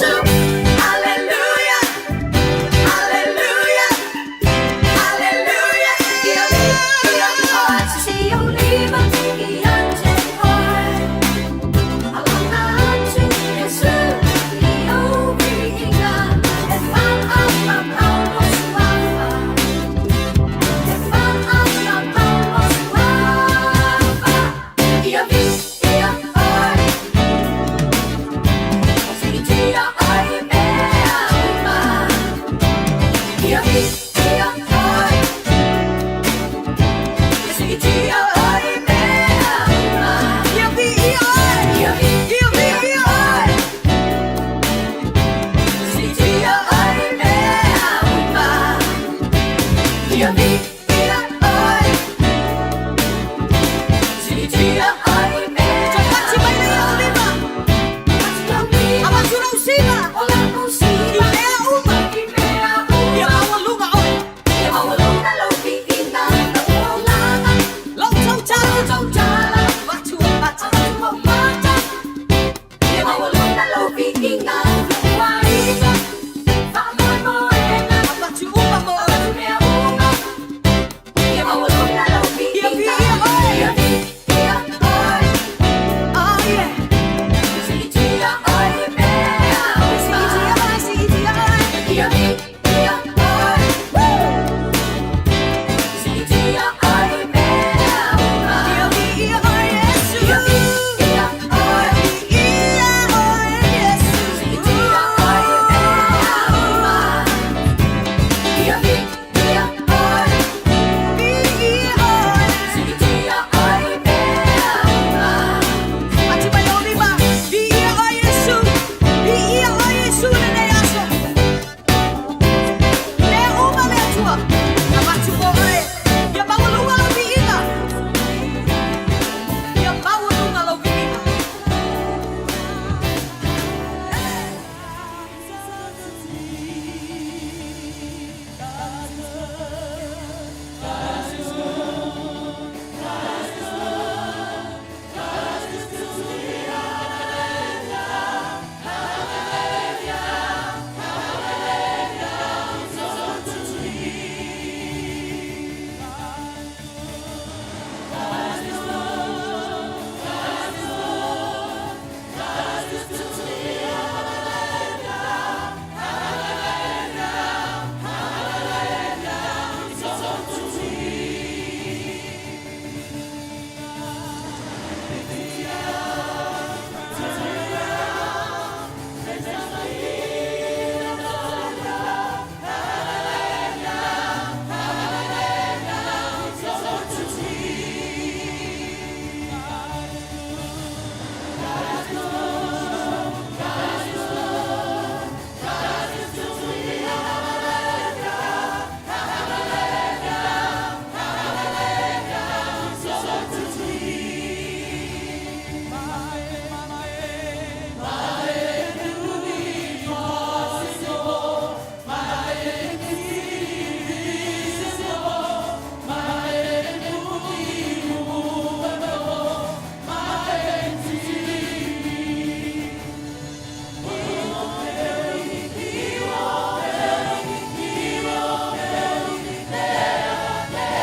Aleluia, aleluia, aleluia.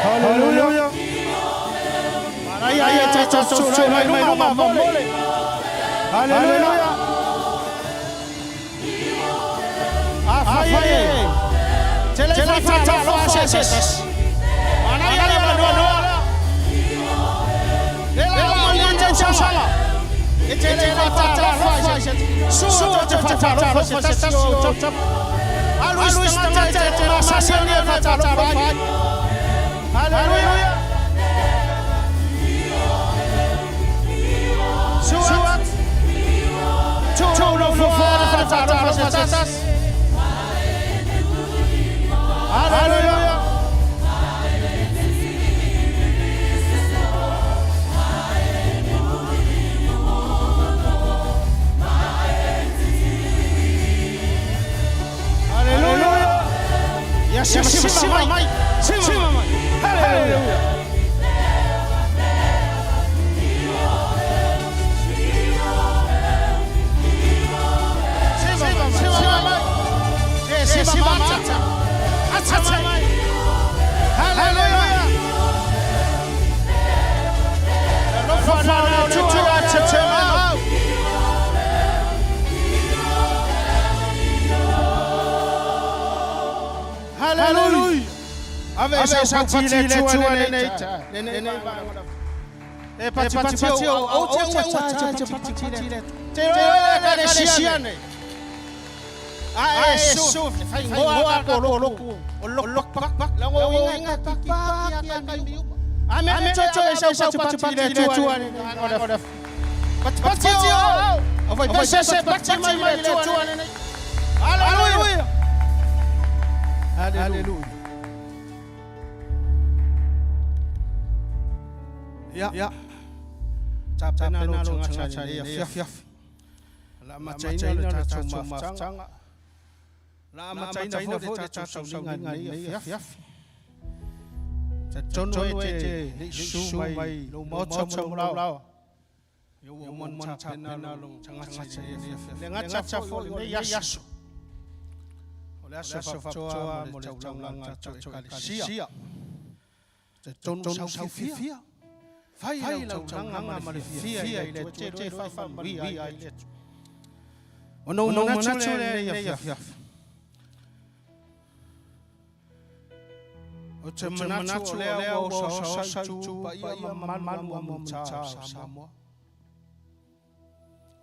Hallelujah. Manaia e tsa mai mai luma mole. Hallelujah. Afaye. Tele fa ta lo ase. Manaia le noa noa. Ela mo le tsa sala. E tele fa ta fa ase. Su te fa ta lo fa ta ta. Aluis ta ta ta sa sa ne fa ta lo fa. Hallelujah. Suat. Tolo fa ta lo fa ta. Hallelujah. Hallelujah. Yes, yes, yes, mai. Sima mai. Hallelujah. Sima mai. Ave sau pati le tua lenei lenei vaega. E pati pati o au te ua ta te pati pati le. Te roa le kalesia nei. A e su whaingoa ko loko o lok pak pak la ngo inga ki pa ki a kai mi. A me cho cho e sau pati pati le tua lenei. Pati pati o. O vai vai se pati mai mai le tua lenei. Hallelujah. Hallelujah. Ya. Tapena lo changa cha ya fia fia. La ma chaina le ta chau ma changa. La ma chaina fo le ta chau sau nga ya fia. Ta chono e te le su mai lo mo chau mo lao. Yo wo mon tapena lo changa cha ya fia fia. Le nga cha fo le yasu. O le aso fa choa mo le chau nga cha chau ka sia. Te tonu sau fia. Fai lau taulanga ma le fia i le te te fai fai i le tu. O no manatu le nei afiafi. O te manatu le lea o sa o sa itu pa ia ma malu a mo ta Samoa.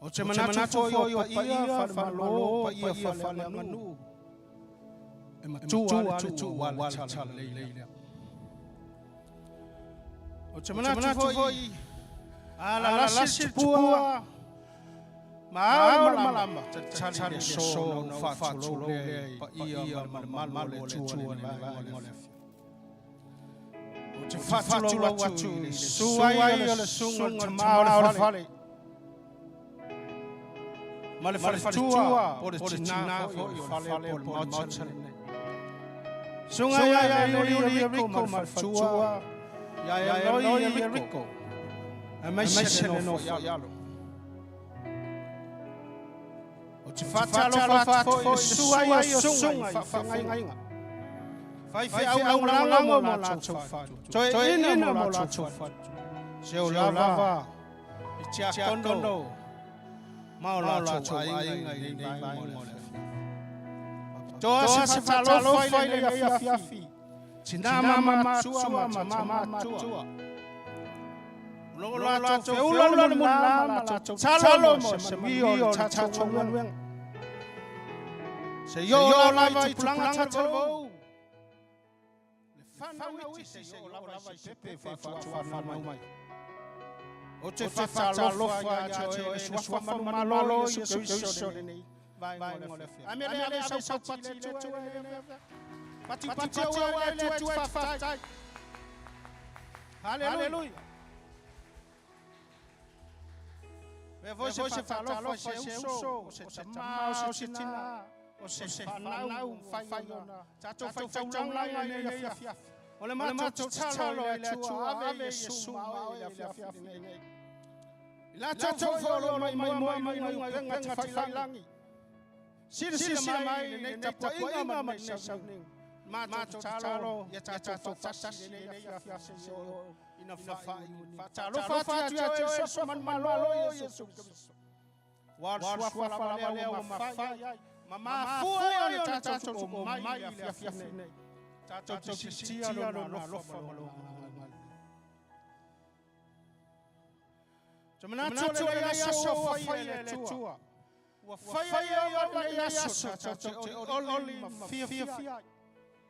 O te manatu foi o pa ia fa malo pa ia fa fa le manu. E matua le tu wa le tala le le. O te manatu foi a la lasi tupua ma ao le malama te tali le so na whaatulou le pa ia ma le malu le tua le vaenga le O te whaatulou atu i le sua i le sunga le tamao le fale. Ma le fale tua o le tina foi o le fale po le maota lenei. Sunga ia e loi i Rico ma le fatua ia e loi i Rico. A mai se le nofo ialo. O te whatalofa atu foi i le sua i o sunga i whawhaingainga. Whai whai au lango mo lātou whatu. Toe ina mo lātou whatu. Se o lava i tia kondo ma o lātou ainga i nei vai mo le Toa se whatalofa i le afiafi. Tina ma matua ma tama matua. Longo lātou feula le mula ma lātou talo mo se mio le tātou ngaluenga. Se yo lava i tupulanga tatalvou. Le whanau iti se yo lava i se pepe whaatua whanau mai. O te whatalofa ia te oe le suafa manumalo i Yesu Kristo lenei. Vaenga o le afia. Ame le ave sau pati le tua le afia. Pati pati au le tua e whawhai. Hallelujah. Me voi se whatalofa se uso, o se tama, o se tina, o se whanau, whaiona. Tātou whaitaulanga i lenei afiafi. O le matou tatalo e le Atua ave Iesu ma oe i le afiafi lenei. I latou foi o lo mai mai mai mai upenga te whailangi. Silasila mai lenei tapuaiga ma lenei sauniga. Matou tatalo ia tatou faatasi i lenei afiafi se o ina faaiuni. Faatalofa atu ia te oe le manumalo o Iesu Keriso. Ua o le suafa lava lea ua mafai ai. Ma mafua ai ona tatou tuo mai i le afiafi lenei. Tatou te sitia lona alofa ma lona agalelei. Te manatu o lenei aso ua faia e le Atua. Ua faia ai o lenei aso tatou te olioli ma fiafia ai.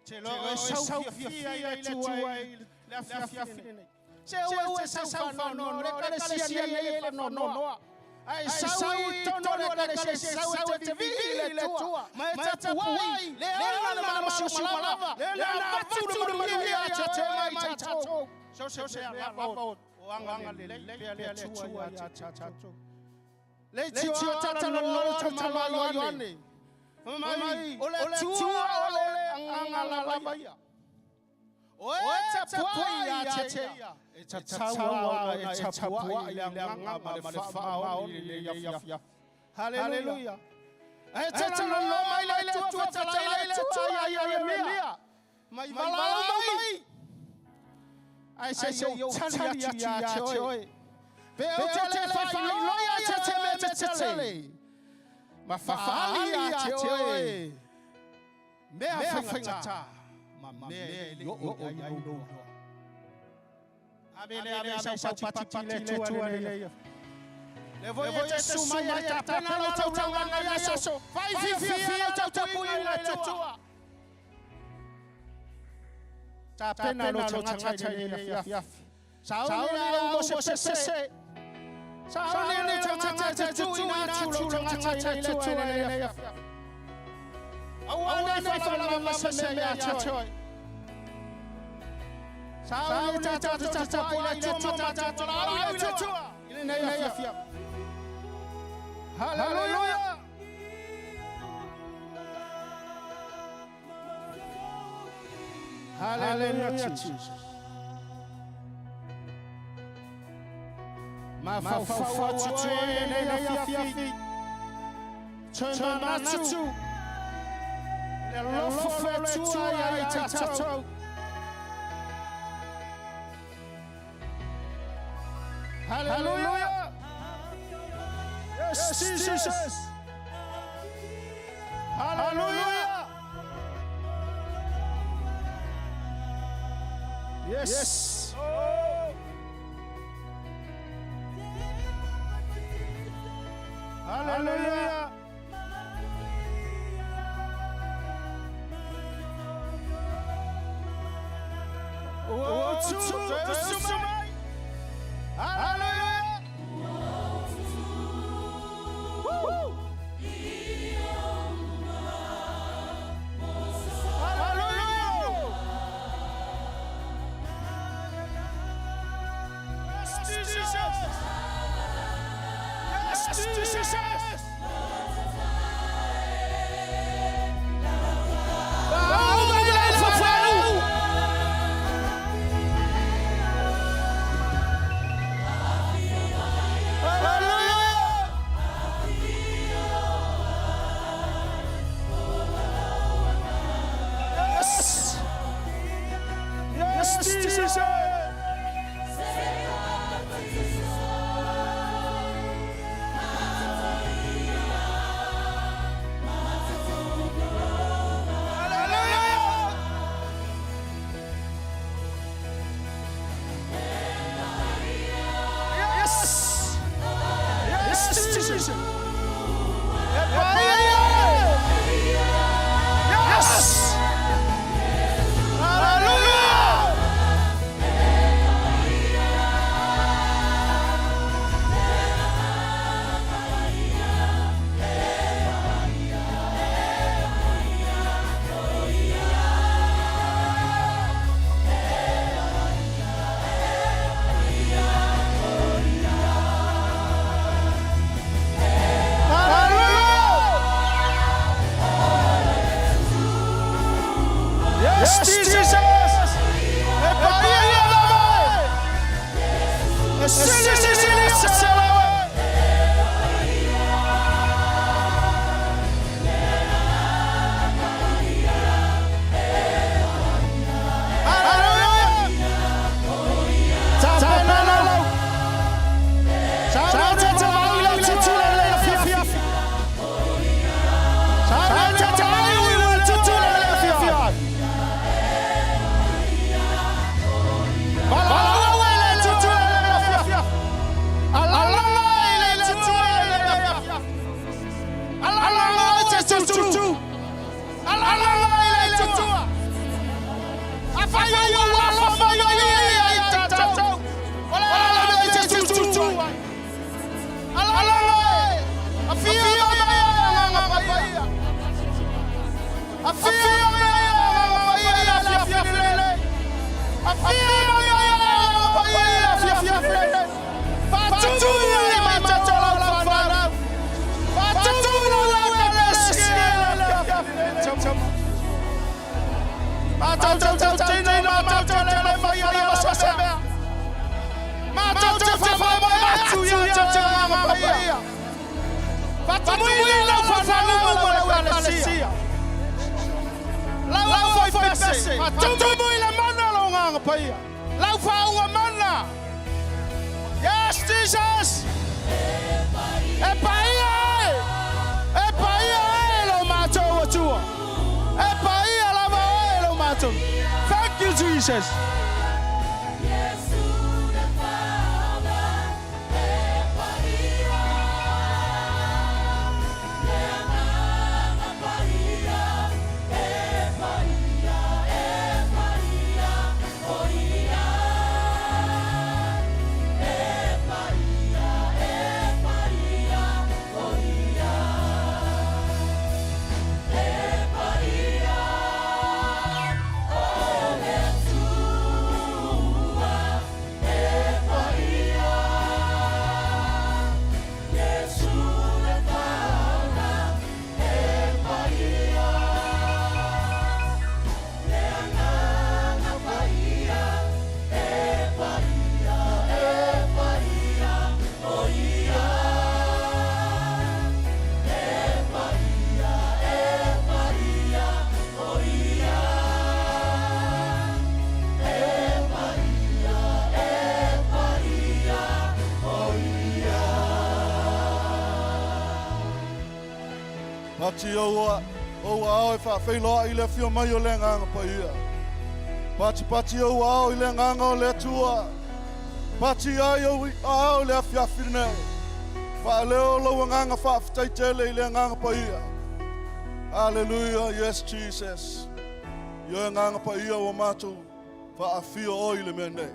Te loa e sau fiafia i le Atua i le afiafi lenei. Se ua e te sau whanono, le kalesia nei e whanonoa. Ai sau i tono le kalesia, sau e te vili i le Atua. Ma e tapuai, le ala le malosi o malava, le ana avatu le manuia ia te mai tatou. So se mea lava o anga lelei pea le Atua ia te tatou. Le tio tata no lo tata ma Ioane. Mai, o le Atua o le agaga lava ia. O e tapuai ia te ia. E tatau ona e tapuai i le agaga ma le faamaoni i lenei afiafi. Haleluia. E talanoa mai le Atua fetalai le Atua ia Ieremia. Mai valaau mai. Ae se i ou tali atu ia te oe. Pe ou te le faailoa ia te mea tetele, ma faaali ia te oe mea faigata Ma mea e le i oo i ai lou iloa. Amene, amene, sau pati le tua le ia. Le voi e te su mai e tapena lau taulaga i aso. Fai fiafia lau tapuaiga i le Atua. Tapena lou tagata i lenei afiafi. Sauni le au mo se pese. Sauni le tagata e te tuuina atu lou tagata i le Atua i lenei afiafi. Aua ne i faalama se mea ia te oe. Sauni le tagata tapuai i le Atua ma tatou valaau i le Atua i lenei afiafi. Haleluia! Hallelujah, Jesus. Mafaufau atu oe i lenei afiafi. Toe manatu i le alofa o le Atua ia i tatou. Hallelujah. Yes, Jesus. Hallelujah. Yes. Oh. Hallelujah. Ua ou tu, toe susu mai. Hallelujah. Woo. Hallelujah. Yes, Jesus. Yes, Jesus. Hallelujah. Yes. Yes, Jesus. Hallelujah. Yes. Yes, Jesus. Yes. Hallelujah. Hallelujah. Yes, Jesus. E paia lava. E sili sili sili. Hallelujah. Tapena lau. Sa te te mai le tutula le afiafi. Sa te te mai le tutula le afiafi. Valaau le tutula le afiafi. Alala le tutula le afiafi. Alala te tutu. Alala le tutua. Afai o la fa mai ai tatou. Wala le te tutu. Alala. Afio mai nga paia. Afio mai nga paia afiafi lele. Afio mai nga paia afiafi lele. Fatu ia mai tatou lau fanau. Fatu lau ekalesia afiafi lele. Matou te tino, matou te le mai ia masasea. Matou te whamai atu ia te te nganga paia. Fatumui lau fanau ma lau ekalesia. Lau fai pese. Fatumui le mana lau nganga paia. Lau whaunga mana. Yes, Jesus. E paia e. E paia e lo matou Atua. E paia lava e lo matou. Jesus. Pati ou ou aao e faafeiloai i le afio mai o le Agaga Paia. Patipati ou aao i le Agaga o le Atua. Pati ai ou aao i le afiafi lenei. Faaleo lou agaga faafetai tele i le Agaga Paia. Hallelujah, yes Jesus. Ioe Agaga Paia ua matou faafio oe i le mea nei.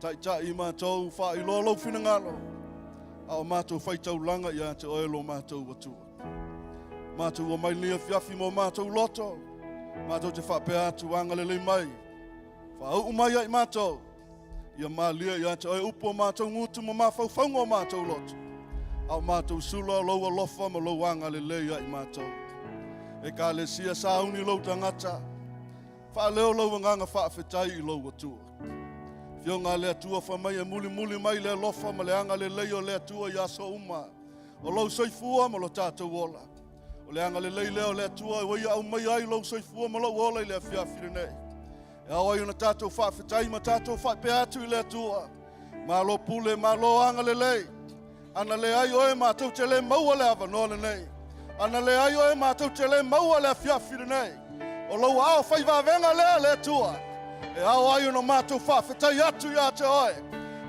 Taitai i matou faailoa lou finagalo, a o matou faitaulaga ia te oe lo matou Atua. Matou omai lenei afiafi mo matou loto, matou te faapea atu agalelei mai, faauu mai ai matou, ia malie ia te oe upu o matou gutu ma mafaufauga o matou loto, a o matou sula o lou alofa ma lou agalelei ia i matou. Ekalesia sauni lou tagata, faaleo lou agaga faafetai i lou Atua. Afioga a le Atua fai mai e mulimuli mai le alofa ma le agalelei o le Atua i aso uma o lou soifua ma lo tatou ola. O le agalelei lea o le Atua ua ia aumaia ai lou soifua ma lou ola i le afiafi lenei. E ao ai ona tatou faafetai ma tatou faapea atu i le Atua. Malo pule, malo agalelei. Ana leai oe matou te le maua le avanoa lenei. Ana leai oe matou te le maua le afiafi lenei. O lou aao fai vavega lea le Atua. E ao ai ona matou faafetai atu ia te oe.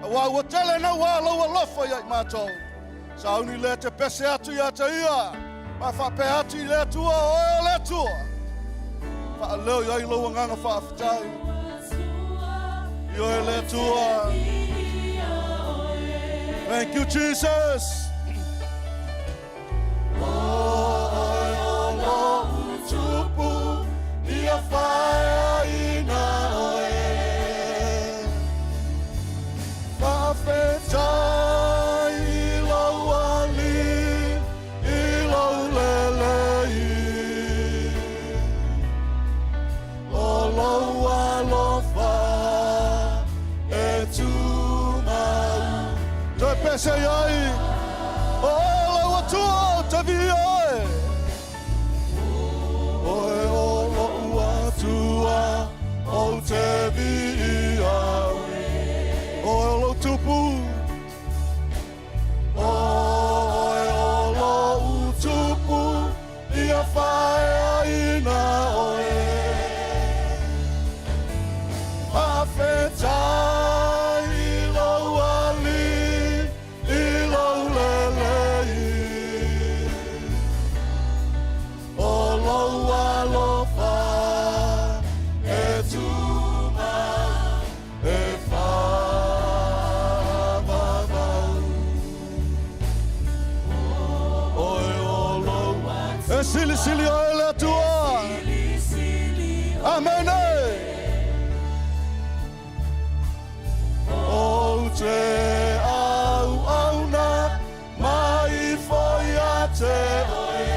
Aua ua tele naua lou alofa ia i matou. Sauni lea te pese atu ia te ia. Ma faapea atu i le Atua, o oe o le Atua. Faaleo i ai lou agaga faafetai. Ioe le Atua. Thank you, Jesus. Oe o lou tupu ia faeaina oe. Faafetai i lou alii i lou lelei. O lou alofa e tumau. Toe pese i ai. O lou Atua ou te viia oe. Oe o lou Atua ou te viia oe. Oe o lou tupu. Oe o lou tupu ia faeaina oe. Faafetai i lou alii i lou lelei. O lou alofa e tumau e faavavau. Oe o lou E silisili oe le Atua. Amene. Ou te auauna mai foi ia te oe.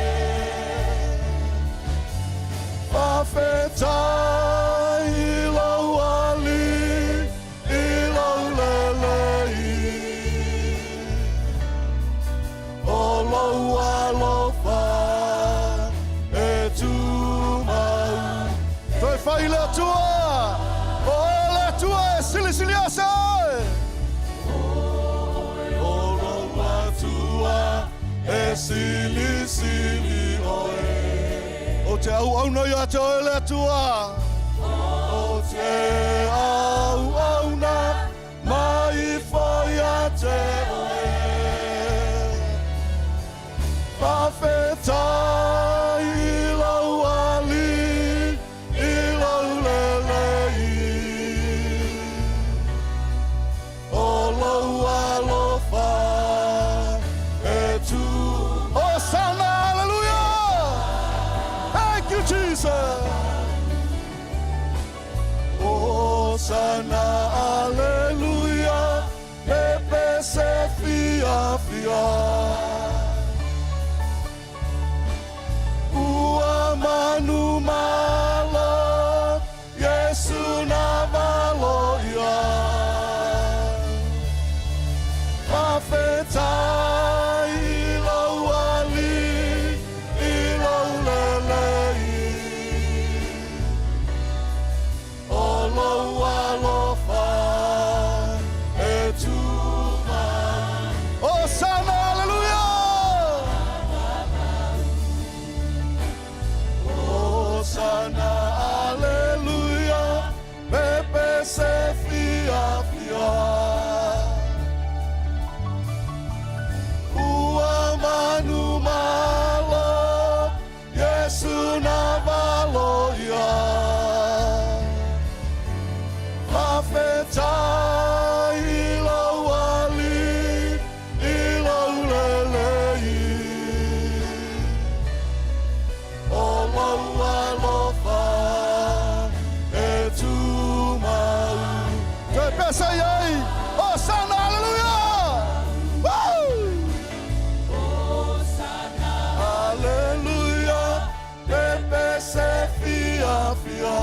Faafetai i lou alii i lou lelei. O lou alofa e tumau. Toe fai le Atua. O le Atua e silisili ase oe. O lou Atua e silisili oe. Ou te auauna ia te oe le Atua. Ou te te auauna mai ifo ia te oe. Faafetai i lou alii i lou lelei. O lou alofa e tu. Hosanna, hallelujah! Thank you, Jesus. Hosanna, hallelujah, le pese fiafia. Ua manumalo, Iesu na valo ia. Faafetai i lou alii i lou lelei. O lou alofa e tumau. Hosanna, hallelujah! Hosanna, hallelujah, le pese fiafia. Ua manumalo, Iesu na valo ia. Faafetai i lou alii i lou lelei. O lou alofa e tumau. Toe pese ai. Hosanna, hallelujah! Woo! Hallelujah, le pese fiafia.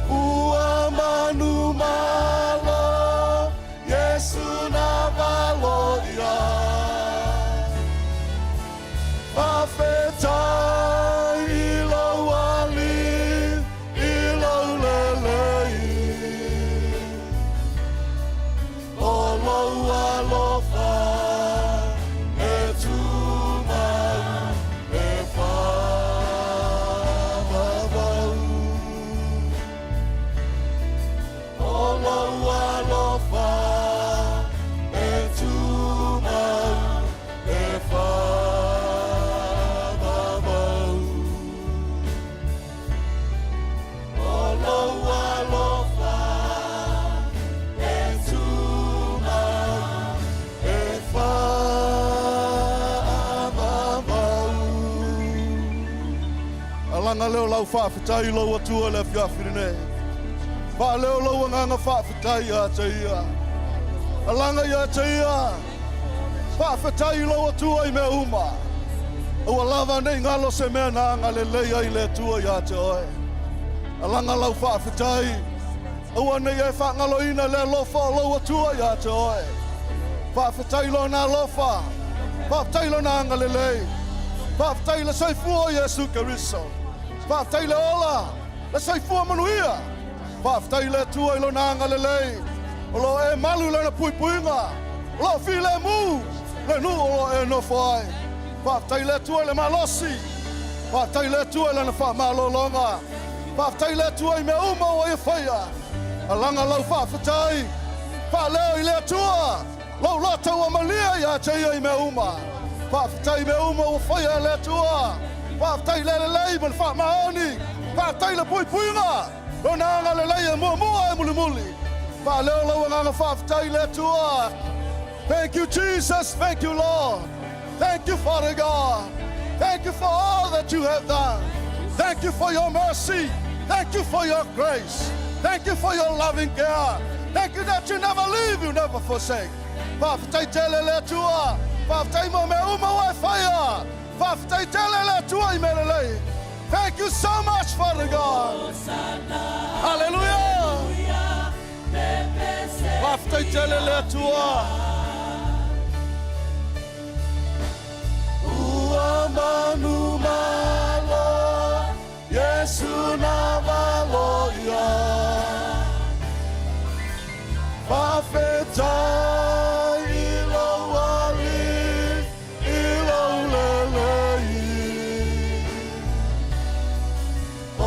Ua manumalo, Iesu na valo ia. Faafetai i lou alii i lou lelei. O lou alofa e tumau e faavavau. O lou alofa e tumau e faavavau. O lou alofa e tumau e faavavau. Alaga leo lau faafetai i lou Atua le afiafi lenei. Faaleo lou agaga faafetai ia te ia. Alaga ia te ia. Faafetai i lou Atua i mea uma. Ua lava nei galo se mea na agalelei ai le Atua ia te oe. Alaga lau faafetai. Aua nei e faagaloina le alofa o lou Atua ia te oe. Faafetai lona alofa. Faafetai lona agalelei. Faafetai le soifua o Iesu Keriso. Faafetai le ola. Le soifua manuia. Faafetai le Atua i lona agalelei. O lo e malu lana puipuiga. O lo filemu. Le nuu o lo e nofo ai. Faafetai le Atua i le malosi. Faafetai le Atua i lana faamalologa. Faafetai le Atua i mea uma ua ia faia. Alaga lau faafetai. Faaleo i le Atua. Lou loto ua malie ia te ia i mea uma. Faafetai mea uma ua faia e le Atua. Faafetai le lelei ma le faamaoni. Faafetai le puipuiga. Lona agalelei e muamua e mulimuli. Faaleo lau agaga faafetai i le Atua. Thank you, Jesus. Thank you, Lord. Thank you, Father God. Thank you for all that you have done. Thank you for your mercy. Thank you for your grace. Thank you for your loving care. Thank you that you never leave, you never forsake. Faafetai tele le Atua. Faafetai mo mea uma ua e faia. Faafetai tele le Atua i mea lelei. Thank you so much, Father God. Hallelujah. Faafetai tele le Atua. Ua manumalo, Iesu na valo ia. Faafetai i lou alii i lou lelei. O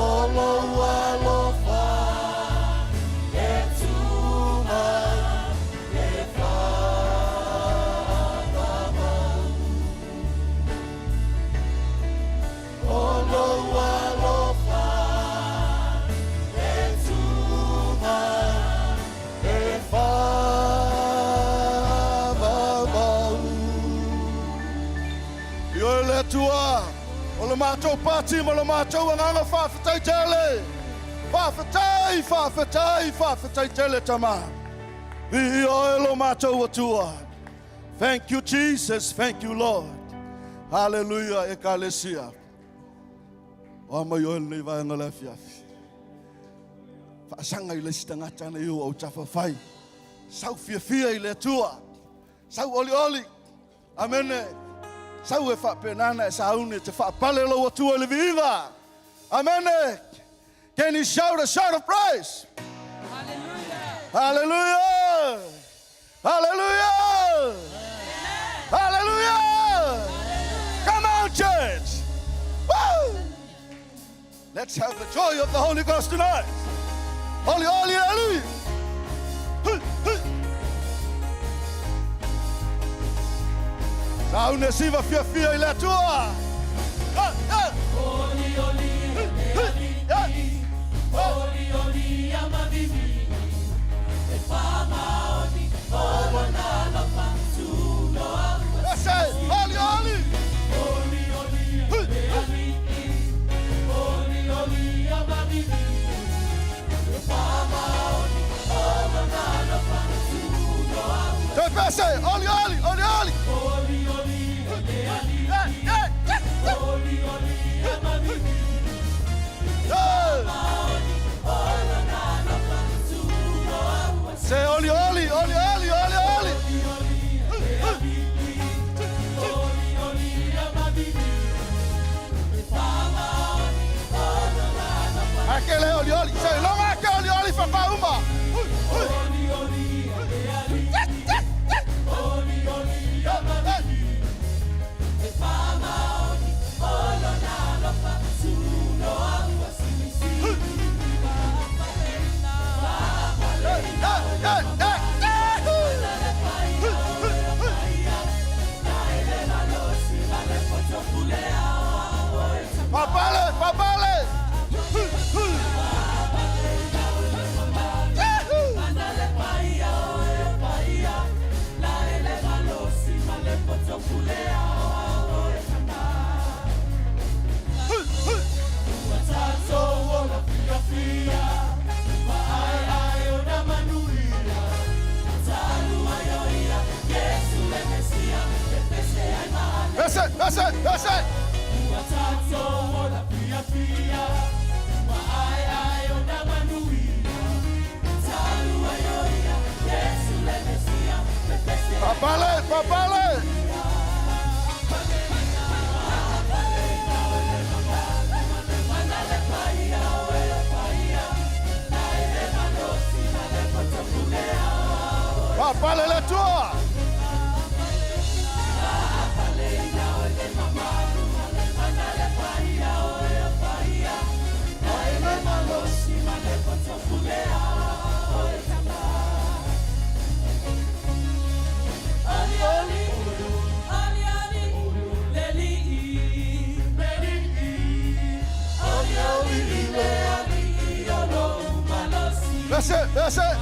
Le Atua, o le matou pati ma le matou agaga faafetai tele. Faafetai, faafetai, faafetai tele Tama. Viia oe lo matou Atua. Thank you, Jesus. Thank you, Lord. Hallelujah, Ekalesia. O a mai oe lenei vaega o le afiafi. Faasaga i le isi tagata nei ua ou tafafai. Sau fiafia i le Atua. Sau olioli. Amene. Sau e faapena ona e sauni e te faapale lou Atua i le viiga. Amene. Can you shout a shout of praise? Hallelujah. Hallelujah. Hallelujah. Come on, church. Woo! Let's have the joy of the Holy Ghost tonight. Holy, holy, holy. Hui, hui. Saune siva fiafia i le Atua. Ah, ah. Hui, hui, ah. Oh. That's it. Holy, holy. Hui, hui. Toe pese. Holy, holy, holy, holy. Yeah, yeah, yeah, yeah. Yeah. Say holy, holy, holy, holy, holy, holy. Hui, hui. Akele oli oli. Say longa ake oli oli whakauma. Hui, hui. Yeah, yeah, yeah. Yeah, yeah. Hui. Yeah, yeah, yeah, yeah. Hui, hui, hui. Papale, papale. Hui, hui. Yahoo! Hui, hui. That's it, that's it, that's it. Papale, papale. Papale le Atua. That's it, that's it.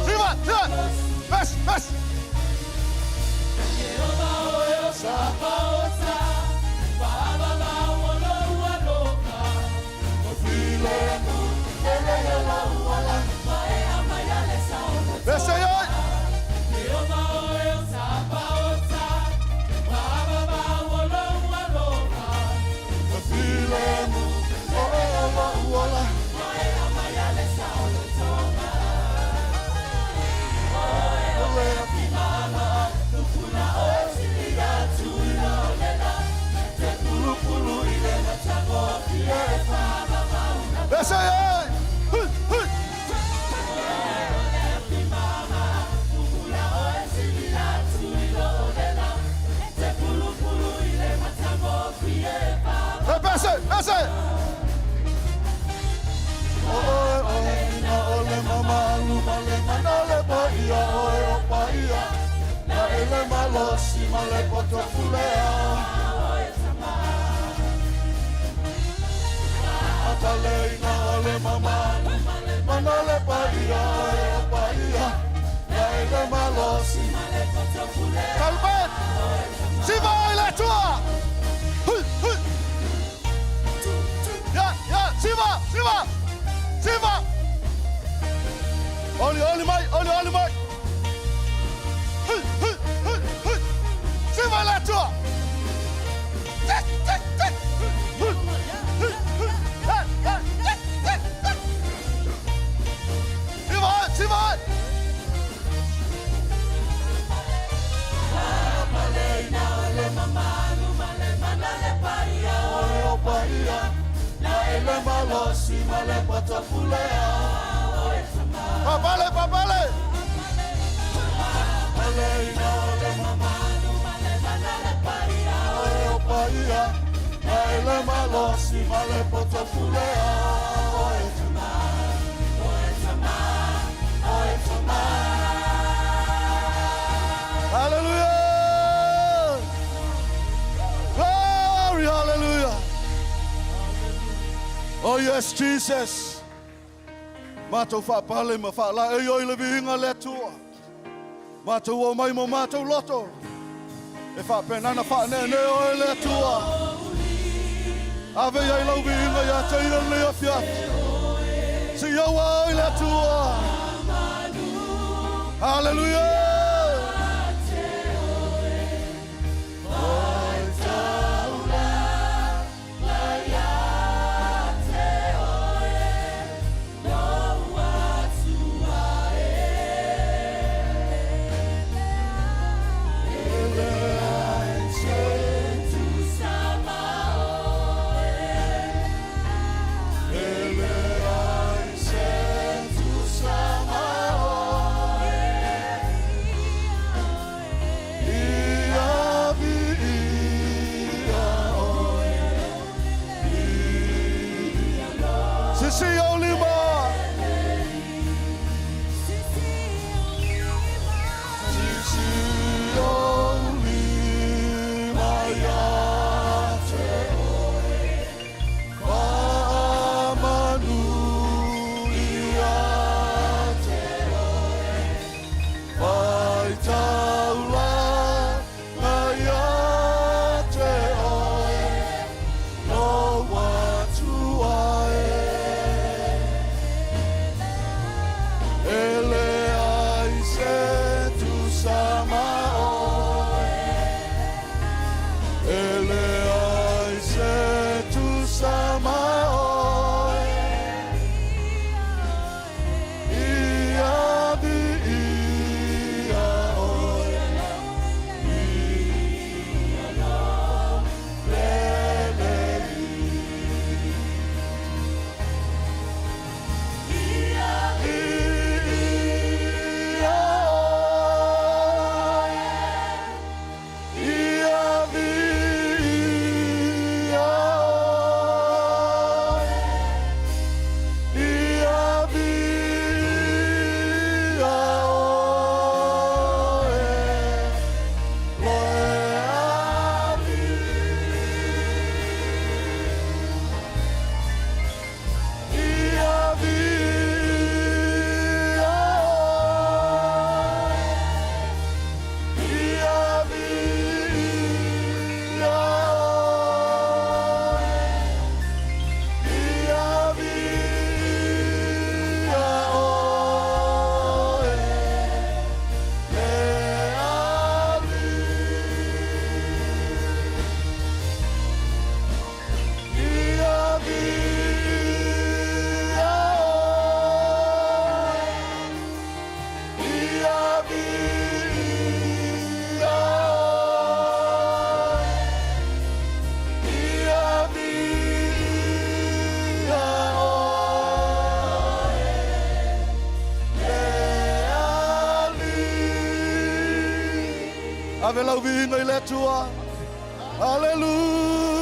Siva, siva. Bes, bes. Bes ay. Bes ay. Hui, hui. Hey, bes, bes. Oe, oe, ina ole mamalu, male manale pa ia, oe o pa ia. Na ele malosi, male poto fulea. Faapaleina o le mamalu mana le paia e o paia ia e le malosi. Talbot! Siva i le Atua! Hui, hui! Ya, ya, siva, siva! Siva! Oli oli mai, oli oli mai. Hui, hui, hui, hui! Siva i le Atua! Tik, tik, tik! Hui, hui, hui! Ha, ha, tik, tik, tik! Siva, siva! Faapaleina o le mamalu paia e o paia ia e le malosi ma le patapulea. Papale, papale! Faapaleina o le mamalu paia e o paia ia e le malosi ma le patapulea. Oe tama, oe tama, oe tama. Hallelujah! Glory, hallelujah! Oh yes, Jesus. Matou faapale ma faalaei oe i le viiga le Atua. Matou o mai mo matou loto. E faapenana faaneenee oe le Atua. Ave ai lau viiga ia te ia le afiafi. Si au ai le Atua. Hallelujah! Ia viia oe. Sisi o lima. Sisi o lima ia te oe. Faamanu ia te oe. Faitaulaga ia te oe. Lou Atua e. E leai se tusa ma oe. E leai se tusa ma oe. Ia viia oe. Ia lelei. Ia oe. Ia viia oe. Ia viia oe. Loe ali. Ia viia oe. Ia viia oe. Ia viia oe. Le Alii. Ia viia oe. Ia viia oe. Ia viia oe. Le Alii. Ave lau viiga i le Atua. Hallelujah.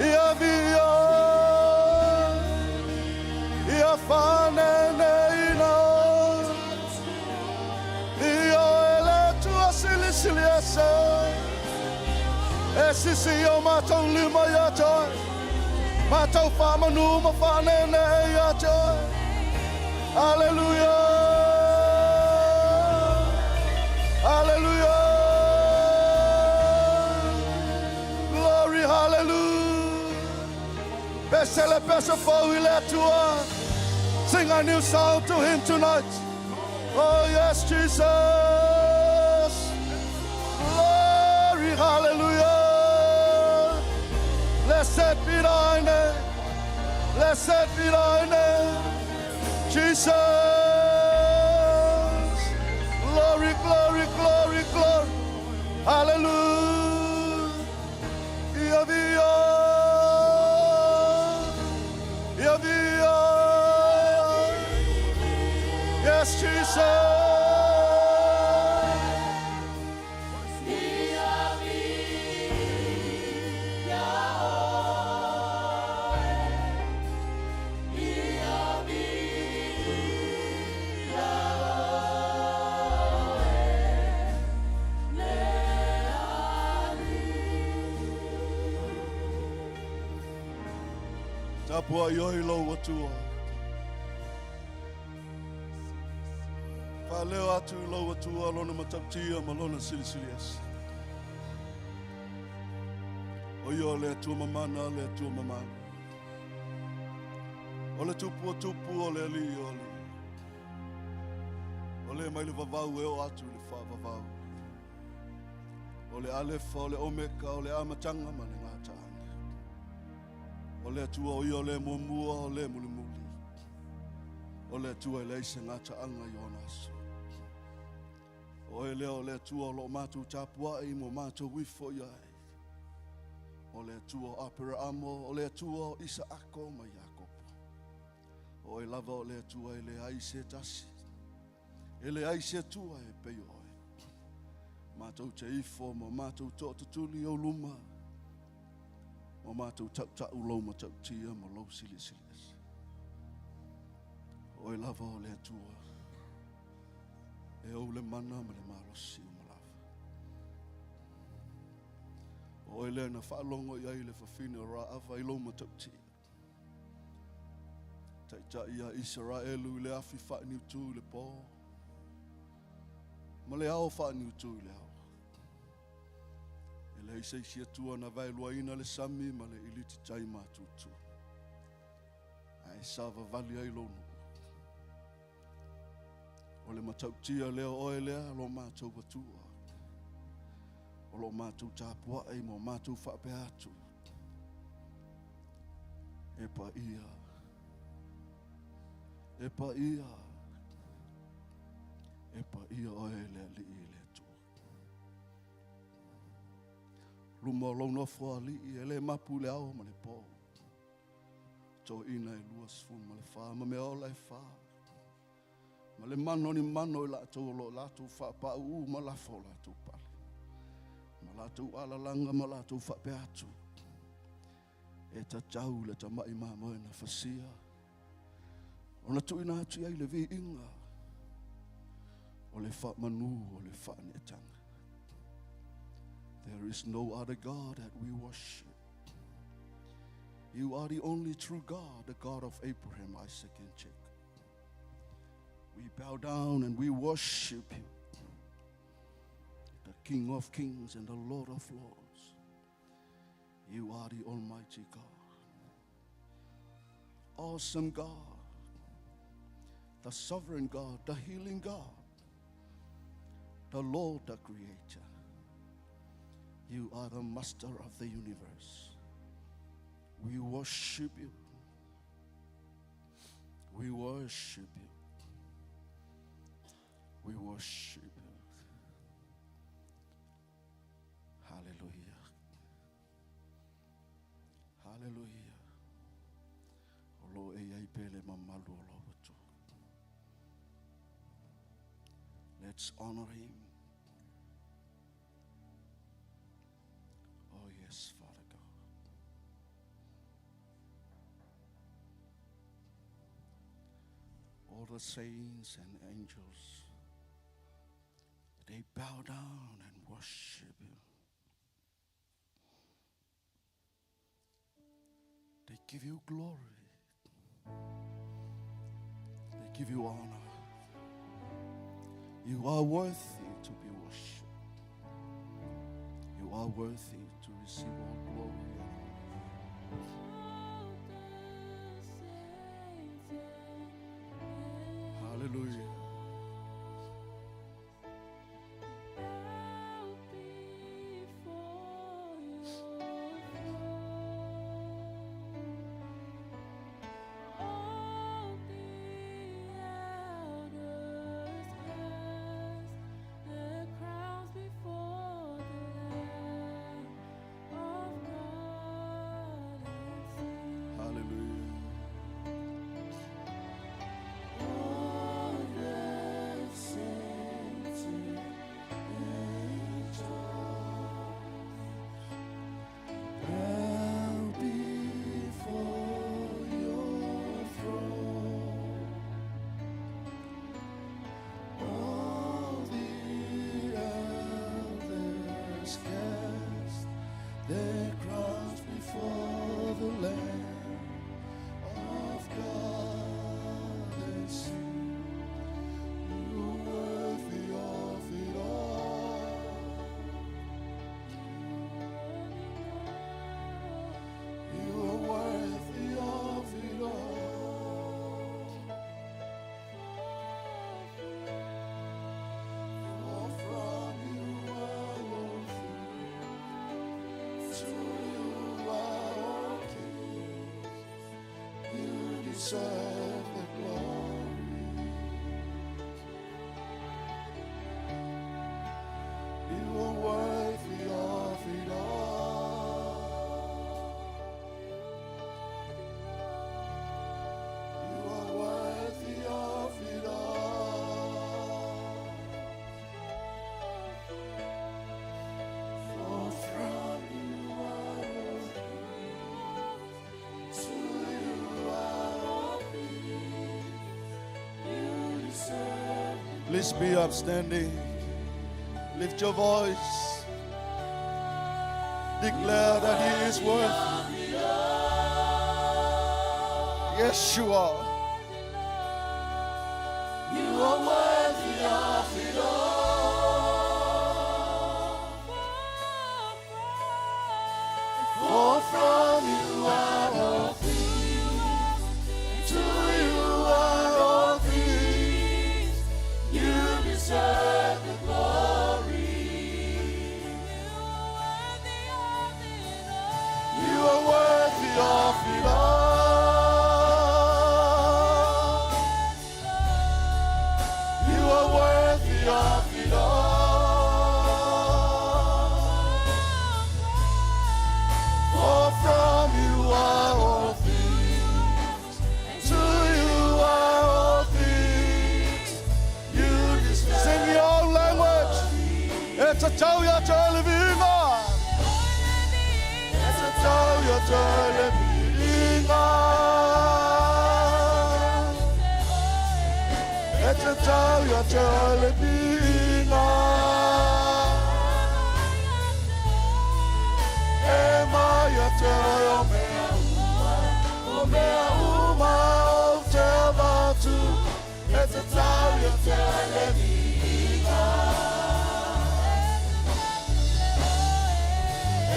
Ia viia. Ia faaneeneeina. Ia e le Atua silisili ese. E sisi o matou lima ia te oe. Matou faamanu ma faaneenee ia te oe. Aleluia! Aleluia! Glory, hallelujah! Pese le pese fou i le Atua. Sing a new song to him tonight. Oh yes, Jesus. Glory, hallelujah. Blessed be thy name. Blessed be thy name. Jesus. Glory, glory, glory, glory. Hallelujah. Ia via. Ia via. Yes, Jesus. Tapuai oe i lou Atua. Faaleo atu i lou Atua lona matautia ma lona silisili ese. O ia o le Atua mamana, le Atua mamalu. O le tupu o tupu, o le alii o alii. O le mai le vavau e oo atu i le faavavau. O le Alefa, o le Omeka, o le amataga ma le gataaga. O le Atua o ia o le muamua, o le mulimuli. O le Atua e leai se gataaga i ona aso. O oe lea o le Atua o loo matou tapuai mo matou ifo i ai. O le Atua o Aperaamo, o le Atua o Isaako ma Iakopo. O oe lava o le Atua e leai se tasi. E leai se Atua e pei o oe. Matou te ifo ma matou tootutuli i ou luma. Ma matou tautau lou matautia ma lou silisili ese. O oe lava o le Atua. E ou le mana ma le malosi uma lava. O oe lea na faalogo i ai le fafine o Raava i lou matautia. Taitai ia Isaraelu i le afi faaniutu i le po. Ma le ao faaniutu i le ao. E leai se isi Atua na vaeluaina le sami ma le iliti tai matutu. Ae savavali ai lou nuu. O le matautia lea o oe lea lo matou Atua. O lo matou tapuai ma o matou faapea atu. E paia. E paia. E paia oe le alii le Atua. Luma o lou nofo alii e le mapu le ao ma le po. Toeaiina e 24 ma mea ola e fa. Ma le mano ni mano i latou o lo latou faapau ma lafo o latou pale. Ma latou alalaga ma latou faapea atu. E tatau le tamai mamoe na fasia. Ona tuuina atu ai le viiga. O le faamanu o le faaneetaga. There is no other God that we worship. You are the only true God, the God of Abraham, Isaac, and Jacob. We bow down and we worship you, the King of kings and the Lord of lords. You are the Almighty God, awesome God, the sovereign God, the healing God, the Lord, the Creator. You are the master of the universe. We worship you. We worship you. We worship you. Hallelujah. Hallelujah. O lo e ai pele mamalu o lo Atua. Let's honor him. Oh yes, Father God. All the saints and angels, they bow down and worship you. They give you glory. They give you honor. You are worthy to be worshipped. You are worthy to receive all glory and honor. Hallelujah. Hallelujah. All the saints and angels bow before your throne. All the elders cast their crowns before the Lamb of God and sing, You are worthy of it all. You are worthy of it all. For from you are all things, to you are all things. You deserve the glory. You are worthy of it all. You are worthy of it all. For from you are all things, to you are all things. You deserve. Please be upstanding. Lift your voice. Declare that He is worthy. Yes, you are. You are worthy of it all. For from you are all things, to you are all things. You deserve the glory. You are worthy of it all. You are worthy of it all. For from you are all things, to you are all things. You deserve. Sing your own language. E tatau ia te le viiga. E tatau ia te le viiga. E tatau ia te le viiga. E mai ia te o mea uma, o mea uma ou te avatu. E tatau ia te le viiga.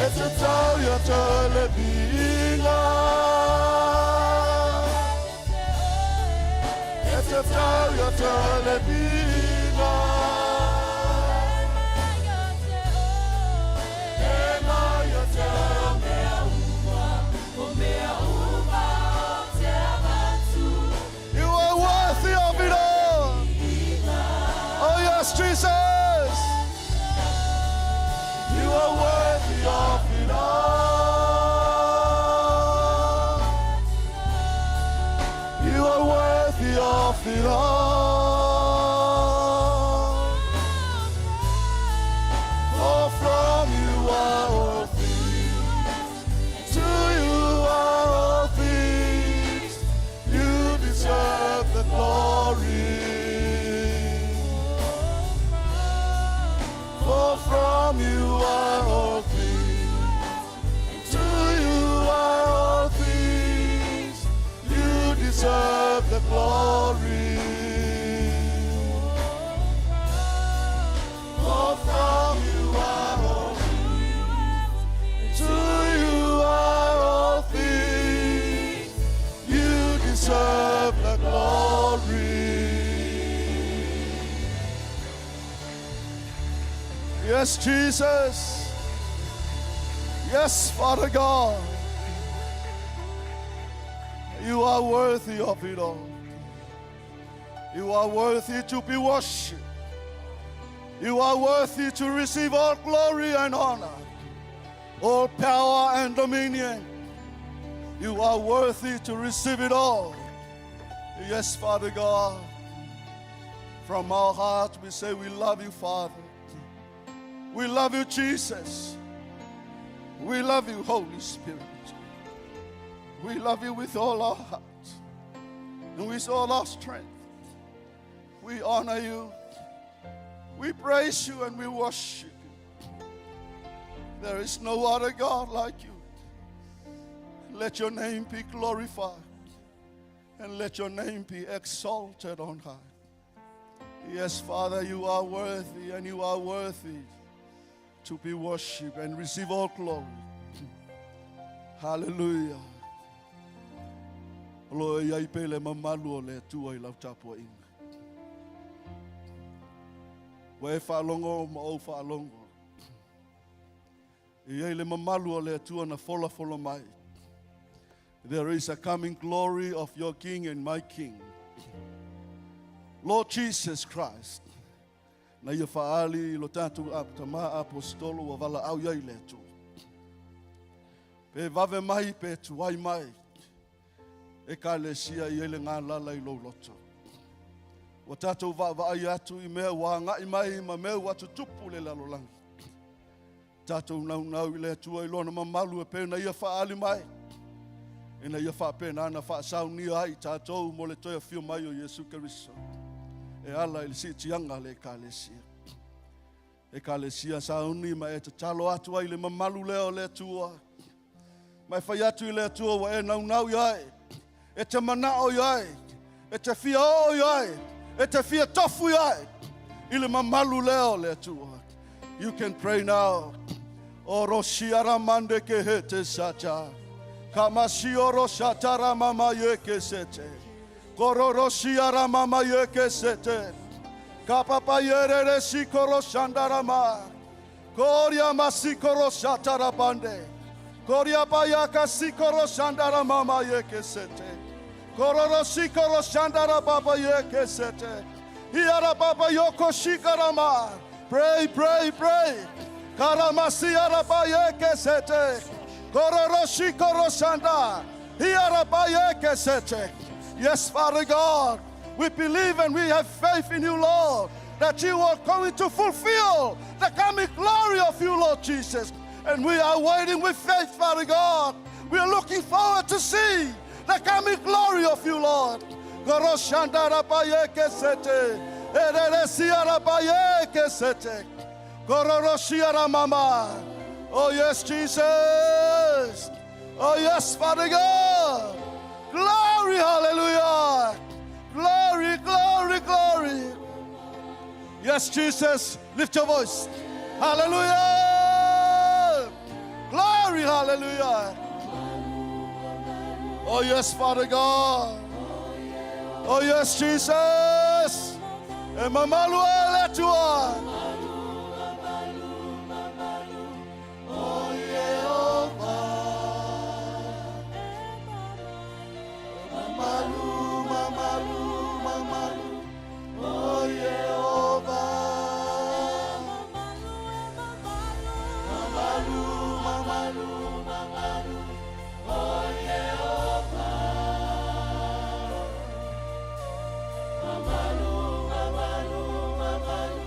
E tatau ia te le viiga. E tatau ia te le viiga. E mai ia te o mea uma, o mea uma ou te avatu. You are worthy of it all. Oh yes, Jesus. You are worthy of it all. You are worthy of it all. the glory. For from you are all things, to you are all things. You deserve the glory. Yes, Jesus. Yes, Father God. You are worthy of it all. You are worthy to be worshipped. You are worthy to receive all glory and honor, all power and dominion. You are worthy to receive it all. Yes, Father God. From our hearts we say we love you, Father. We love you, Jesus. We love you, Holy Spirit. We love you with all our hearts and with all our strength. We honor you. We praise you and we worship you. There is no other God like you. Let your name be glorified and let your name be exalted on high. Yes, Father, you are worthy and you are worthy to be worshipped and receive all glory. Hallelujah. O lo e ai pe le mamalu o le Atua i lau tapuaiga. Ua e faalogo ma ou faalogo. E i ai le mamalu o le Atua na folafola mai. There is a coming glory of your King and my King. Lord Jesus Christ. Na ia faaali i lo tatou tama aposetolo ua valaau i ai le Atua. Pe vave mai pe tuai mai, Ekalesia i ai le galala i lou loto. Ua tatou vaavaai atu i mea ua agai mai ma mea ua tutupu le lalolagi. Tatou naunau i le Atua i lona mamalu e pei ona ia faaali mai, ina ia faapena ona faasaunia ai tatou mo le toe afio mai o Iesu Keriso e ala i le siitiaga a le Ekalesia. Ekalesia sauni ma e tatalo atu ai i le mamalu lea o le Atua. Ma e fai atu i le Atua ua e naunau i ai, e te manao i ai, e te fia oo i ai, e te fia tofu i ai, i le mamalu lea o le Atua. You can pray now. Orosia ramande ke hete sacha. Kamasio rosata ramama ye ke sete. Kororosia ramama ye ke sete. Kapapa yerere sikoro shandarama. Koria masikoro shatarabande. Koria bayaka sikoro shandara mama yeke sete. Kororo sikoro shandara baba yeke sete. Iara baba yoko shikarama. Pray, pray, pray. Karamasi araba yeke sete. Kororo sikoro shanda. Iara bayeke sete. Yes, Father God, we believe and we have faith in you, Lord, that you are going to fulfill the coming glory of you, Lord Jesus. And we are waiting with faith, Father God. We are looking forward to see the coming glory of you, Lord. Oh, yes, Jesus. Oh, yes, Father God. Glory, hallelujah. Glory, glory, glory. Yes, Jesus. Lift your voice. Hallelujah. Glory, hallelujah. Oh, yes, Father God. Oh, yes, Jesus. E mamalu e le Atua. Oh, Jehovah. Mamalu, mamalu, mamalu. Oh, Jehovah. Mamalu, mamalu, mamalu. Oh, Jehovah. Mamalu, mamalu, mamalu.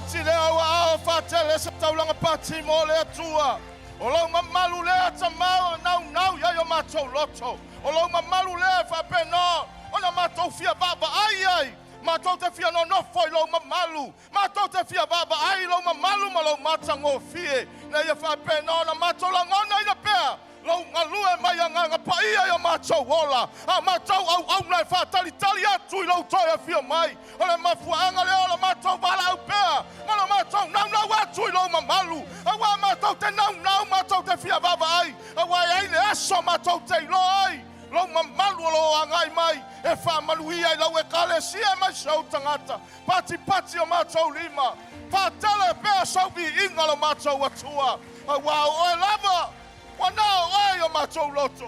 Pati lea ou aao faatele se taulaga pati mo le Atua. O lou mamalu lea tamau e naunau i ai o matou loto. O lou mamalu lea e faapena ona matou fia vaavaai i ai. Matou te fia nonofo i lou mamalu. Matou te fia vaavaai i lou mamalu ma lou matagofie, ina ia faapena ona matou lagonaina pea lou galue mai Agaga Paia i o matou ola, a o matou auauna e faatalitali atu i lou toe afio mai. O le mafuaaga lea o lo matou valaau pea ma lo matou naunau atu i lou mamalu, aua matou te naunau, matou te fia vaavaai, aua e ai le aso matou te iloa ai lou mamalu o lo o agai mai e faamanuia i lau Ekalesia aemaise ou tagata. Patipati o matou lima, faatele pea sau viiga lo matou Atua, aua o oe lava ua na o oe i o matou loto.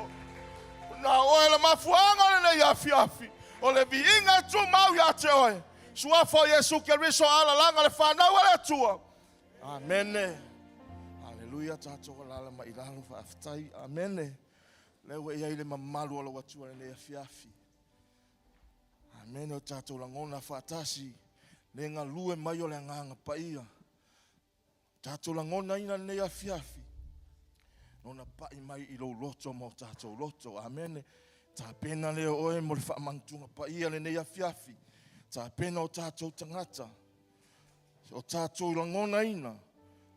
Ua na o oe le mafuaaga o lenei afiafi, o le viiga e tumau ia te oe. Suafa o Iesu Keriso alalaga le fanau a le Atua. Amene. Aleluia, tatou alala mai i lalo, faafetai. Amene. Lea ua i ai le mamalu o lou Atua i lenei afiafi. Amene. O tatou lagona faatasi le galue mai o le Agaga Paia. Tatou lagonaina lenei afiafi ona pai mai i lou loto ma o tatou loto. Amene. Tapena lea oe mo le faamanatunga paia lenei afiafi. Tapena o tatou tagata, o tatou lagonaina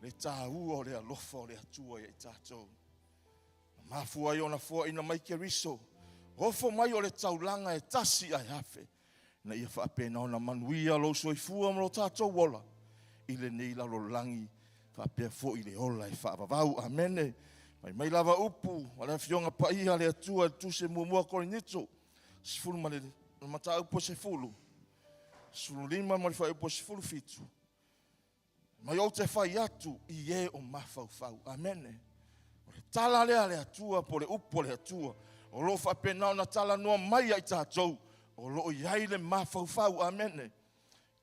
le taua o le alofa o le Atua ia i tatou. Na mafua ai ona foaina mai Keriso, ofo mai o le taulaga e tasi ae afe, ina ia faapena ona manuia lou soifua ma lo tatou ola i lenei lalolagi faapea foi le ola e faavavau. Amene. Fai mai lava upu a le Afioga Paia a le Atua i le Tusi Muamua Korinito, 10 ma le mataupu e 10, 15 ma le fuaiupu e 17, mai ou te fai atu i e o mafaufau. Amene. O le tala lea a le Atua po o le upu a le Atua o lo o faapena ona talanoa mai ia i tatou o lo o i ai le mafaufau. Amene.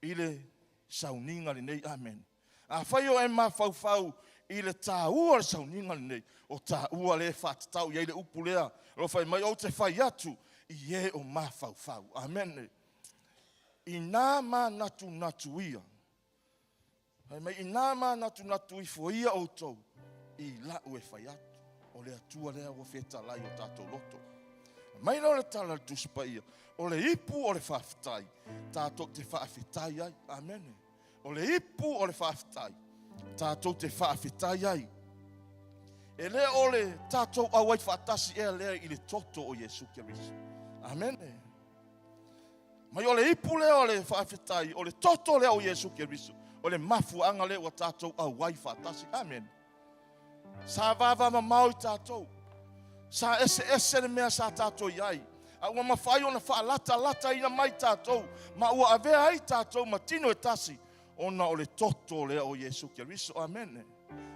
I le sauniga lenei. Amene. Afai o e mafaufau i le taua o le sauniga lenei, o taua lea e faatatau i ai le upu lea o lo o fai mai ou te fai atu i e o mafaufau. Amene. Ina manatunatu ia, fai mai, ina manatunatu ifo ia outou i lau e fai atu. O le Atua lea ua fetalai o tatou loto. Mai lea o le tala a le Tusi Paia, o le ipu o le faafetai, tatou te faafetai ai. Amene. O le ipu o le faafetai, tatou te faafetai ai. E le o le tatou auai faatasi ea lea i le toto o Iesu Keriso. Amene. Mai o le ipu lea o le faafetai, o le toto lea o Iesu Keriso, o le mafuaaga lea ua tatou auai faatasi. Amene. Sa vavamamao i tatou. Sa eseese le mea sa tatou i ai. A ua mafai ona faalatalataina mai tatou, ma ua avea ai tatou ma tino e tasi, ona o le toto lea o Iesu Keriso. Amene.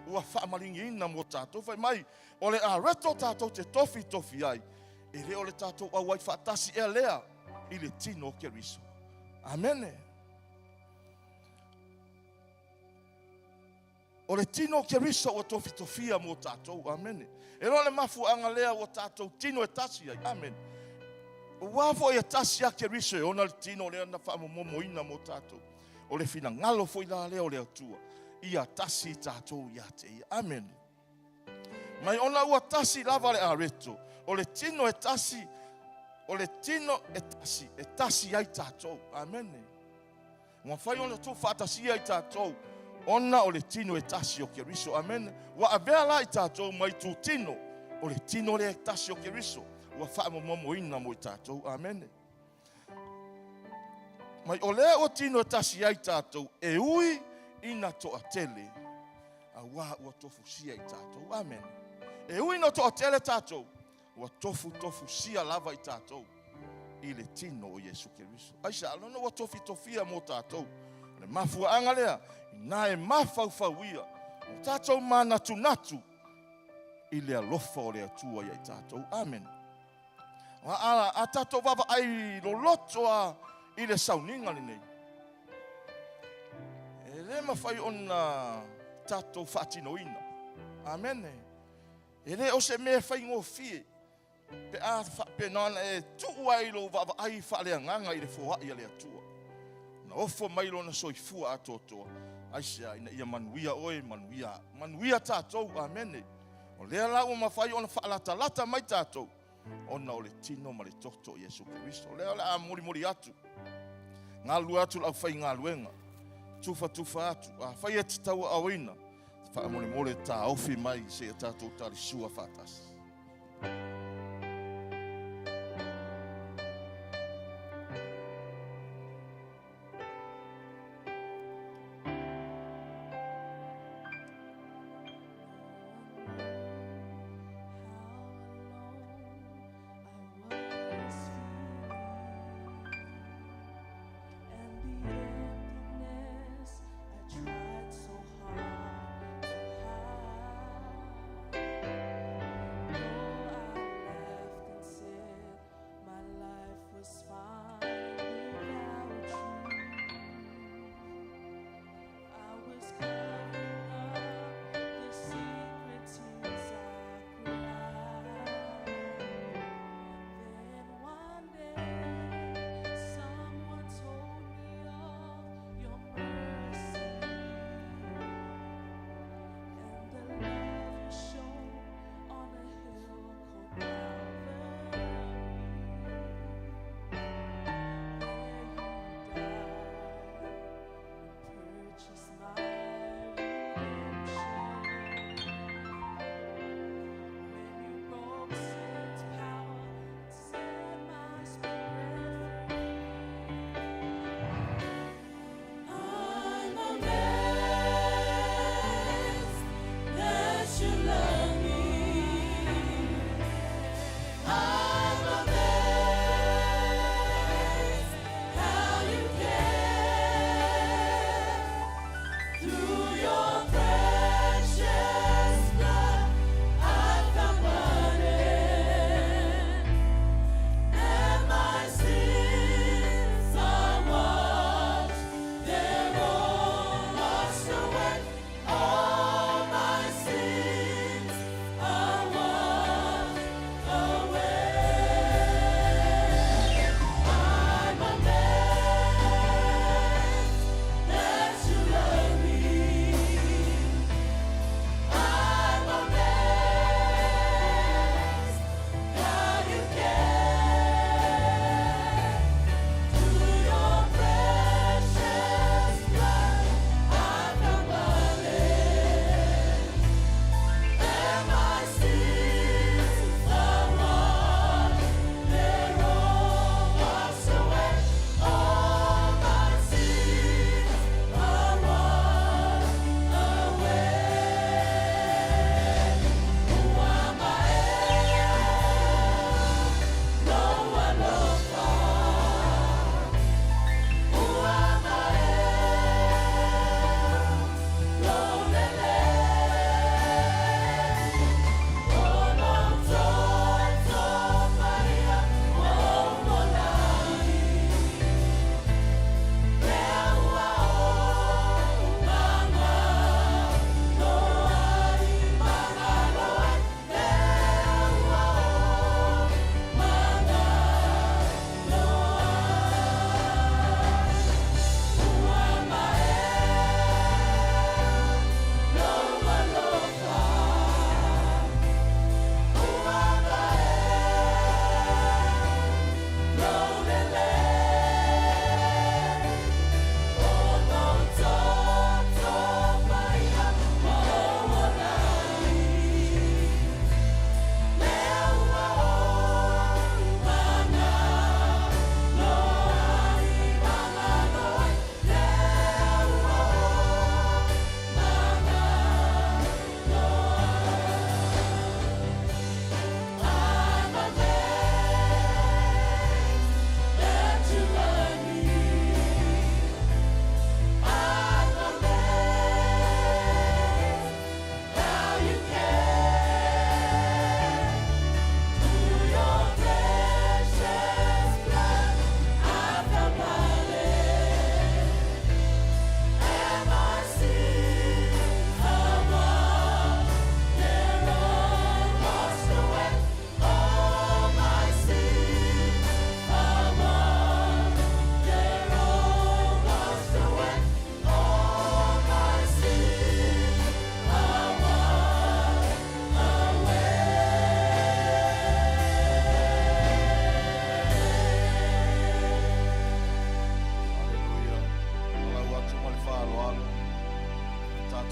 Ua faamaligiina mo tatou. Fai mai, o le areto tatou te tofitofi ai, e le o le tatou auai faatasi ea lea i le tino o Keriso. Amene. O le tino o Keriso ua tofitofia mo tatou. Amene. E loa le mafuaaga lea ua tatou tino e tasi ai. Amene. Ua foi e tasi a Keriso e ona le tino lea na faamomomoina mo tatou. O le finagalo foi la lea o le Atua, ia tasi tatou ia te ia. Amene. Mai ona ua tasi lava le areto, o le tino e tasi, o le tino e tasi, e tasi ai tatou. Amene. Ua mafai ona tuufaatasia i tatou ona o le tino e tasi o Keriso. Amene. Ua avea la i tatou mai tutino o le tino lea e tasi o Keriso ua faamomomoina mo i tatou. Amene. Mai o lea ua tino e tasi ai tatou e ui ina toatele, auā ua tofusia i tatou. Amene. E ui ina toatele tatou, ua tofutofusia lava i tatou i le tino o Iesu Keriso. Aisea? Lona ua tofitofia mo tatou. O le mafuaaga lea, ina e mafaufau ia o tatou manatunatu i le alofa o le Atua ia i tatou. Amene. A tatou vaavaai loloto a i le sauniga lenei, e le mafai ona tatou faatinoina. Amene. E le o se mea faigofie pe a faapena ona e tuu ai lou vaavaai faaleagaga i le foai a le Atua. Na ofo mai lona soifua atoatoa. Aisea? Ina ia manuia oe, manuia, manuia tatou. Amene. O lea la ua mafai ona faalatalata mai tatou, ona o le tino ma le toto o Iesu Keriso. O lea o le a molimoli atu, galulue atu le aufaigaluega, tufatufa atu. Afai e te tauaaoina, faamolemole taofi mai seia tatou talisua faatasi.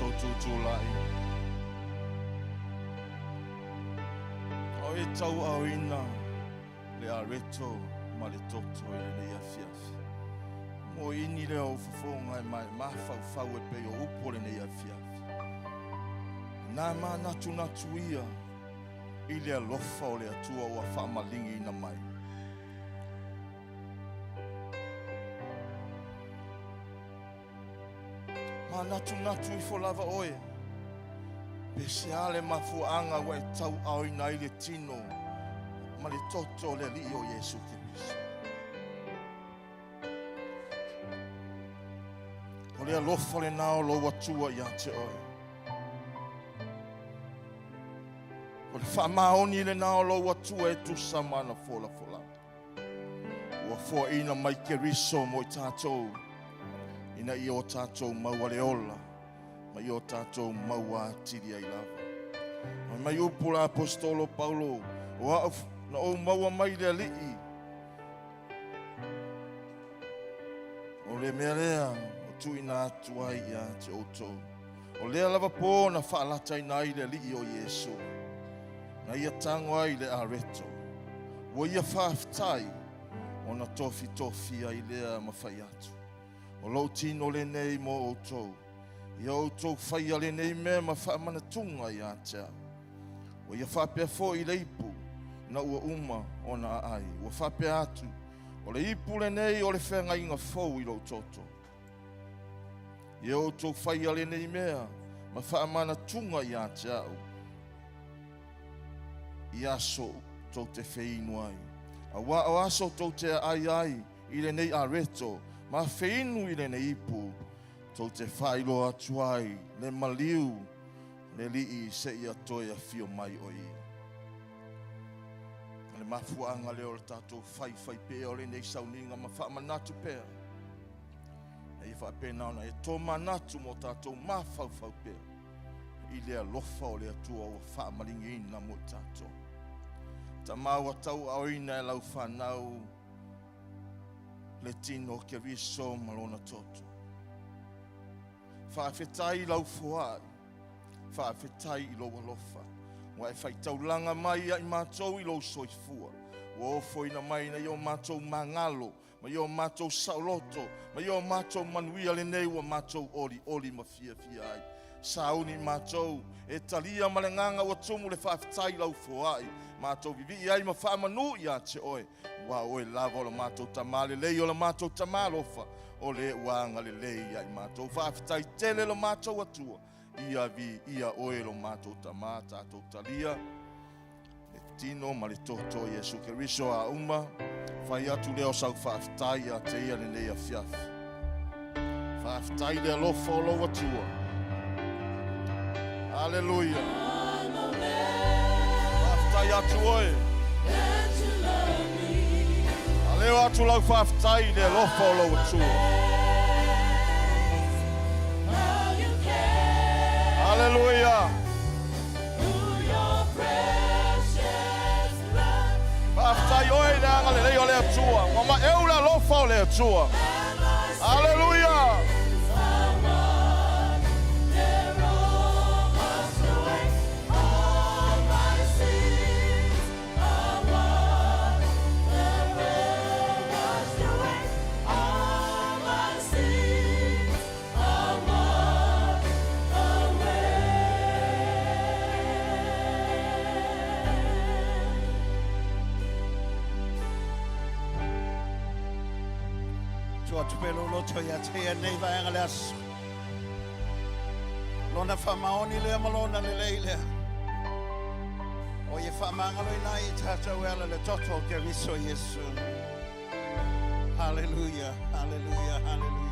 outou tutulai. O e tauaaoina le areto ma le toto i lenei afiafi. Moini lea o fofoga e mai mafaufau e pei o upu o lenei afiafi. Na manatunatu ia i le alofa o le Atua ua faamaligiina mai. Manatunatu ifo lava oe. Pe se a le mafuaaga ua e tauaaoina ai le tino ma le toto o le Alii o Iesu Keriso. O le alofa lena o lou Atua ia te oe. O le faamaoni lena o lou Atua e tusa ma ana folafolaga. Ua foaina mai Keriso mo i tatou, ina ia o tatou maua le ola, ma ia o tatou maua atili ai lava. Fai mai upu la Apostolo Paulo, o au na ou maua mai le Alii, o le mea lea o tuuina atu ai ia te outou. O lea lava pō na faalataina ai le Alii o Iesu, na ia tago ai le areto, ua ia faafetai ona tofitofia ai lea ma fai atu. O lou tino lenei mo outou, ia outou faia lenei mea ma faamanatuga ia te au. Ua ia faapea foi i le ipu na ua uma ona aai, ua faapea atu, o le ipu lenei o le feagaiga fou i lou toto. Ia outou faia lenei mea ma faamanatuga ia te au i aso tou te feinu ai. Auā o aso tou te aai ai i lenei areto ma feinu i lenei ipu, tou te faailoa atu ai le maliu le Alii seia toe afio mai o ia. O le mafuaaga lea o le tatou faifai pea o lenei sauniga ma faamanatu pea. Na ia faapena ona e tomanatu mo tatou mafaufau pea i le alofa o le Atua ua faamaligiina mo i tatou. Tama ua tauaaoina e lau fanau le tino o Keriso ma lona toto. Faafetai i lau foai, faafetai i lou alofa. Ua e faitaulaga mai ia i matou i lou soifua. Ua ofoina mai ina ia o matou magalo, ma ia o matou saoloto, ma ia o matou manuia lenei ua matou olioli ma fiafia ai. Sauni matou e talia ma le agaga ua tumu le faafetai i lau foai. Matou vivii ai ma faamanu ia te oe. Aua o oe lava o le matou Tamā lelei, o le matou Tamā alofa, o le ua agalelei ia i matou. Faafetai tele lo matou Atua, ia viia oe lo matou Tamā, tatou talia le tino ma le toto o Iesu Keriso a uma, fai atu lea o sau faafetai ia te ia lenei afiafi. Faafetai le alofa o lou Atua. Aleluia. Faafetai atu oe. Aleo atu lau faafetai i le alofa o lou Atua. Aleluia. Faafetai oe i le agalelei o le Atua. Ua maeu le alofa o le Atua. Aleluia. Tuu atu pea lou loto ia te ia nei vaega le aso. Lona faamaoni lea ma lona lelei lea. O ia faamagaloina ai i tatou e ala le toto o Keriso Iesu. Hallelujah, hallelujah, hallelujah.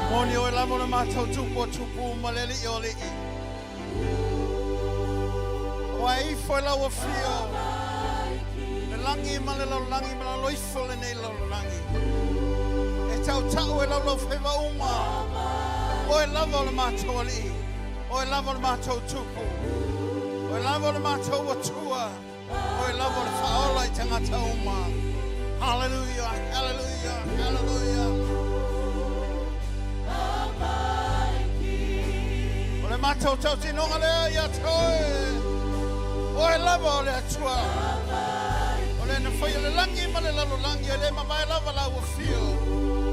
E moni oe lava o le matou tupu o tupu ma le alii o alii. Ua e ifo i lau afio, le lagi ma le lalolagi ma lalo ifo o lenei lalolagi. E tautau e laulaufaiva uma, oe lava o le matou alii, oe lava o le matou tupu, Oe lava o le matou Atua, Oe lava o le Faaola i tagata uma. Hallelujah, hallelujah, hallelujah. O le matou tautinoga lea ia te Oe, Oe lava o le Atua. O le na faia le lagi ma le lalolagi, e le mavae lava lau afio.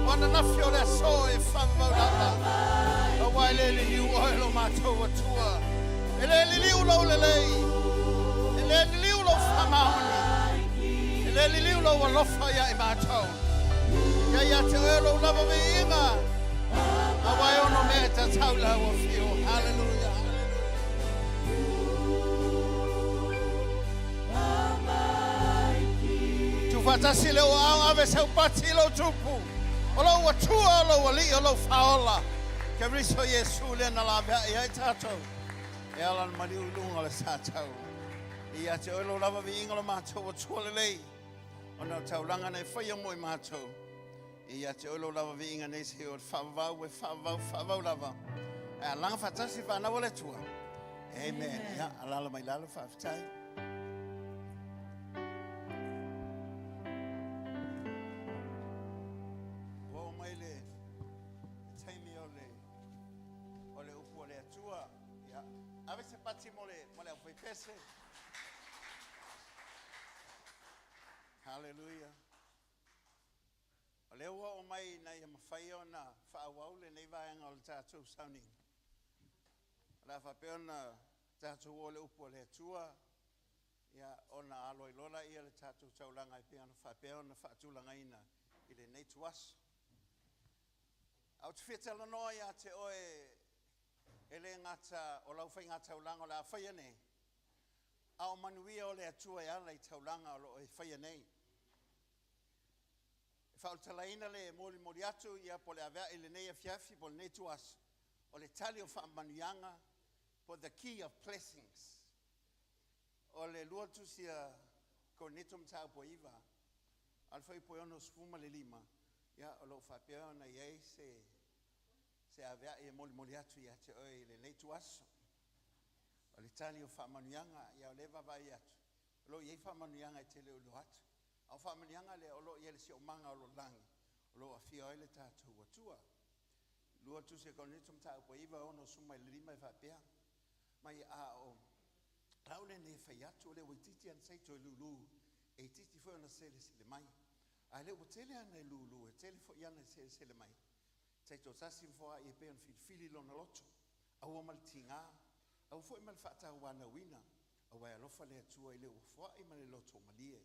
O ananafi o le aso e faavavau lava. Aua e le liliu Oe lo matou Atua. E le liliu lou lelei, e le liliu lou faamaoni, e le liliu lou alofa ia i matou. Ia ia te oe lou lava viiga, aua e ono mea e tatau i lau afio. Hallelujah, hallelujah. Tuufaatasi le aao ave sau pati i lou tupu, o lou Atua, o lou Alii, o lou Faaola, Keriso Iesu lea na laveai ai tatou e ala i le maliu i luga o le sa tau. Ia te oe lou lava viiga lo matou Atua lelei, ona o le taulaga na e faia mo i matou. Ia te oe lou lava viiga nei se o le faavavau e faavavau faavavau lava. Ae alaga faatasi fanau a le Atua. Amen. Ia, alala mai lalo, faafetai. Ua oo mai le taimi o le o le upu a le Atua. Ia, ave se pati mo le mo le aufaipese. Hallelujah. O lea ua oo mai ina ia mafai ona faaauau lenei vaega o le tatou sauniga. O le a faapea ona tatou o le upu a le Atua, ia, ona alo ai loa laia le tatou taulaga e pei ona faapea ona faatulagaina i lenei ituaso. Ae ou te fia talanoa ia te oe e le gata o lau faigataulaga o le a faia nei, a o manuia o le Atua e ala i taulaga o lo o e faia nei. E faaulutalaina le molimoli atu ia po o le avea'i i lenei afiafi po o lenei ituaso, o le tali o faamanuiaga po o the key of blessings. O le lua tusi a Korinito mataupu e 9, a o le fuaiupu e 65, ia, o lo o faapea ona i ai se se avea'i e molimoli atu ia te oe i lenei ituaso. O le tali o faamanuiaga, ia o lea e vaavaai atu, o lo o i ai faamanuiaga e te le o iloa atu. A o faamanuiaga lea o lo o i ai le siosiomaga o lo lagi, o lo o afio ai le tatou Atua. Lua tusi a Korinito mataupu e 9, 65 e faapea mai, a o lau lenei e fai atu, o lea ua itiiti ana sei toe lūlū, e itiiti foi ona selesele mai. A o lea ua tele ana e lūlū, e tele foi ana e selesele mai. Taitoatasi ma foai e pei ona filifili lona loto, aua ma le tigā, aua foi ma le faatauanauina, aua e alofa le Atua i le ua foai ma le loto malie.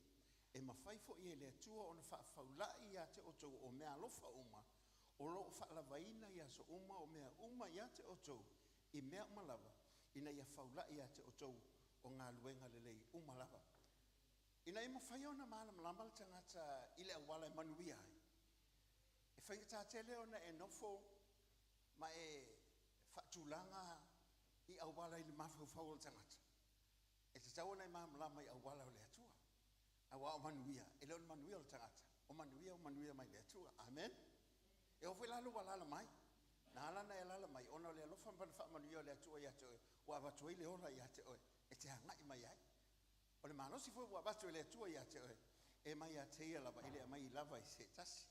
E mafai foi e le Atua ona faafaula'i ia te outou o mea alofa uma, o lo o faalavaina i aso uma o mea uma ia te outou i mea uma lava, ina ia faula'i ia te outou o galuega lelei uma lava. Ina ia mafai ona malamalama le tagata i le auala e manuia ai, e faigata tele ona e nofo ma e faatulaga i auala i le mafaufau o le tagata. E tatau ona e malamalama i auala o le Atua. Aua o manuia, e le o le manuia o le tagata, o manuia o manuia mai le Atua. Amen. E oo foi la lou alaala mai, na ala ona e alaala mai, ona o le alofa ma le faamanuia o le Atua ia te oe, ua avatu ai le ola ia te oe, e te agai mai ai. O le malosi foi ua avatu e le Atua ia te oe, e mai ia te ia lava, e le aumai lava i se tasi.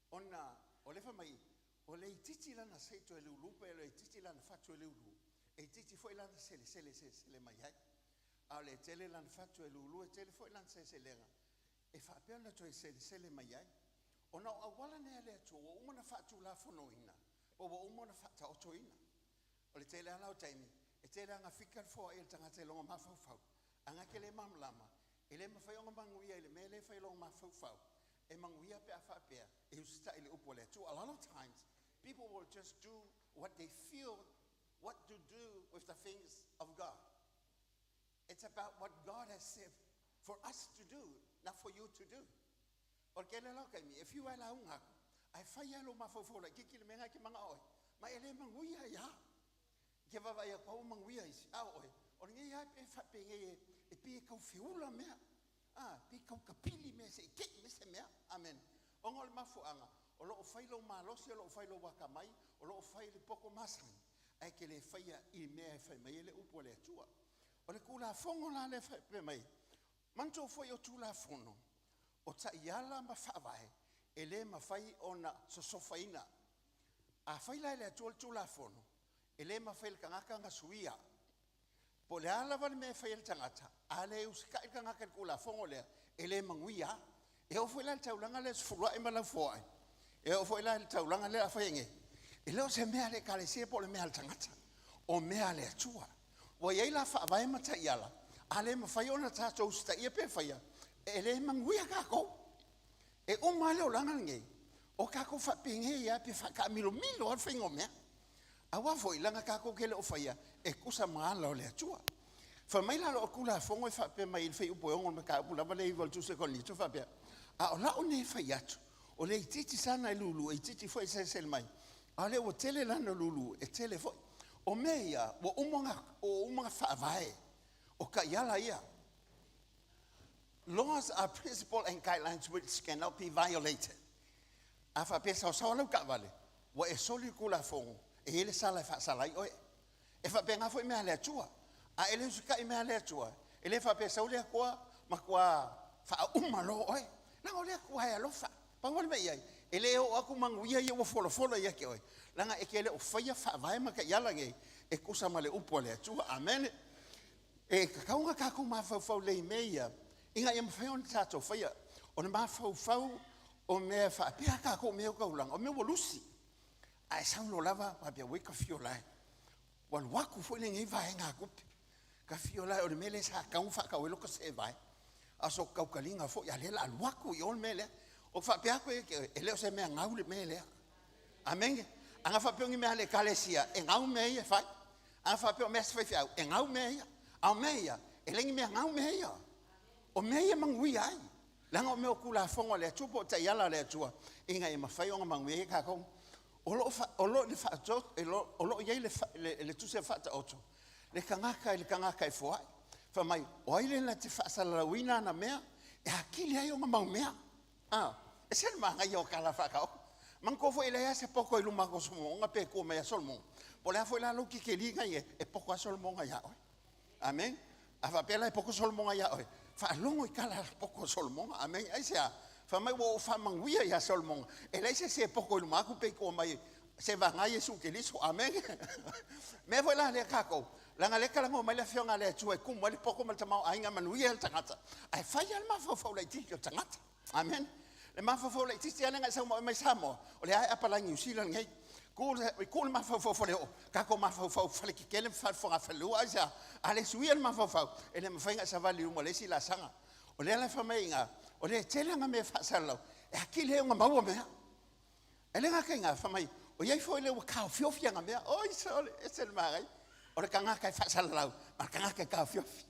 Ona o le fai mai, o le itiiti lana seito e lulu pe le itiiti lana fatu e lulu, e itiiti foi lana selesele selesele mai ai. A o le tele lana fatu e lulu, e tele foi lana seleselega, e faapea ona toe selesele mai ai. Ona o auala nei a le Atua ua uma ona faatulafonoina, po ua uma ona faataotoina. O le tele lava o taimi, e tele lava ina fika le foai a le tagata i lona mafaufau, a na te le malamalama, e le mafai ona manuia i le mea lea e fai i lona mafaufau, e manuia pe a faapea e usitai i le upu a le Atua. A lot of times, people will just do what they feel what to do with the things of God. It's about what God has said for us to do, not for you to do. O le tele la o taimi, e fiu ai lauga aku, ae fai lava lou mafaufau laitiiti i le mea lena e te manao ai, ma e le manuia ai lava. E te vaavaai atu lava ua manuia isi, a o oe, o lenei lava e faapenei e pei e tau feula mea, a, pei e tau tapili mea se i te i mai se mea. Amene. Ona o le mafuaaga, o lo o fai lou malosi, o lo o fai lou atamai, o lo o fai le poto masani, ae te le faia i mea e fai mai ai le upu a le Atua. O le Tulafono la lea e faapea mai, manatua foi o Tulafono, o taiala ma faavae e le mafai ona sosofaina. A fai la e le Atua le Tulafono, e le mafai e le tagata ona suia. Po o le a lava le mea e fai e le tagata, a le usitai le tagata i le Tulafono lea, e le manuia lava. E oo foi la i le taulaga lea i le sefuluai ma le laufoai, e oo foi la i le taulaga lea a fai nei, e le o se mea a le ekalesia po o le mea a le tagata, o mea a le Atua. Ua i ai la faavae ma taiala, a le mafai ona tatou usitaia pe faia, e le manuia tatou. E uma lava le olaga lenei, o tatou faapenei lava pe faataamilomilo lava le faiga o mea. Aua foi leaga tatou te le o faia e tusa ma ala o le Atua. Fai mai la o Tulafono e faapea mai i le fuaiupu e 6 o le mataupu lava lea e 9 o le Tusi a Korinito e faapea, a o lau nei fai atu, o le itiiti sana e lulu, e itiiti foi e selesele mai, a o lea ua tele lana lulu, e tele foi. O mea ia, ua uma ona faavae, o taiala ia. Laws are principles and guidelines which cannot be violated. A faapea e saosaoa lau taavale, ua e soli le Tulafono, e i ai le sala e faasala ai oe. E faapena foi mea a le Atua. A e le usitai i mea a le Atua, e le faapea e sau le Atua matua faauma loa oe. Leaga o le Atua e alofa. Pau lava le mea i ai, e le oo atu manuia ia ua folafola ia te oe, leaga e te le o faia faavae ma taiala nei e tusa ma le upu a le Atua. Amene. E tatau ona tatou mafaufau lelei i mea ia, ina ia mafai ona tatou faia. O le mafaufau o mea faapea a tatou mea ia o taulaga, o mea ua lusi. Ae sau loa lava faapea, oi ta fio la e, ua alu atu foi lenei vaegatupe. Ta fio la e o le mea lea sa tatau ona faatau ai lota seevae, a o so ta tautaliga foi, a o lea o le a alu atu i o le mea lea. Ou te faapea atu ia te oe, e le o se mea gau le mea lea. Amene. Ana faapea o ni mea a le ekalesia, e gau mea ia e fai. Ana faapea o mea a se faifeau, e gau mea ia. A o mea ia, e leai ni mea gau mea ia. O mea ia e manuia ai. Leaga o mea o Tulafono a le Atua po o taiala a le Atua ina ia mafai ona manuia ai tatou. O lo o i ai le tusi a le Faataoto, le tagata i le tagata e foai, fai mai, o ai lea na te faasalalauina ana mea e atili ai ona mau mea. A, e ese le manaia o tala faataoto. Manatua foi e leai lava se poto i luma atu o Solomona pe tua mai ia Solomona. Po o le a foi la lou kekeliga ia, e poto lava Solomona ia oe. Amene. A faapea la e poto Solomona ia oe, faalogo i tala poto a Solomona. Amene. Aisea? Fai mai ua ou faamanuia ia Solomona, e leai se isi e poto i luma atu pe i tua mai seiavagana Iesu Keriso. Amene. Mea foi la lea tatou, leaga o lea e talanoa mai le Afioga a le Atua e tumu ai le poto ma le tamaoaiga e manuia ai le tagata, ae fai lava le mafaufau laitiiti o le tagata. Amene. Le mafaufau laitiiti lava lea na e sau ma oe mai Samoa, o lea lava e apalai i Niu Sila nei. Tuu le mafaufau Faleoo, tatou mafaufau faletetele ma fale fogafalelua. Aisea? A le suia le mafaufau, e le mafai ona e savali i luma o le isi laasaga. O lea la e fai mai i ina, o lea e tele ana mea e faasalalau, e atili ai ona maua mea. E le gata i ina, fai mai, o i ai foi le ua taofiofi ana mea. Oi sole, ese le manaia. O le tagata e faasalalau, ma le tagata e taofiofi.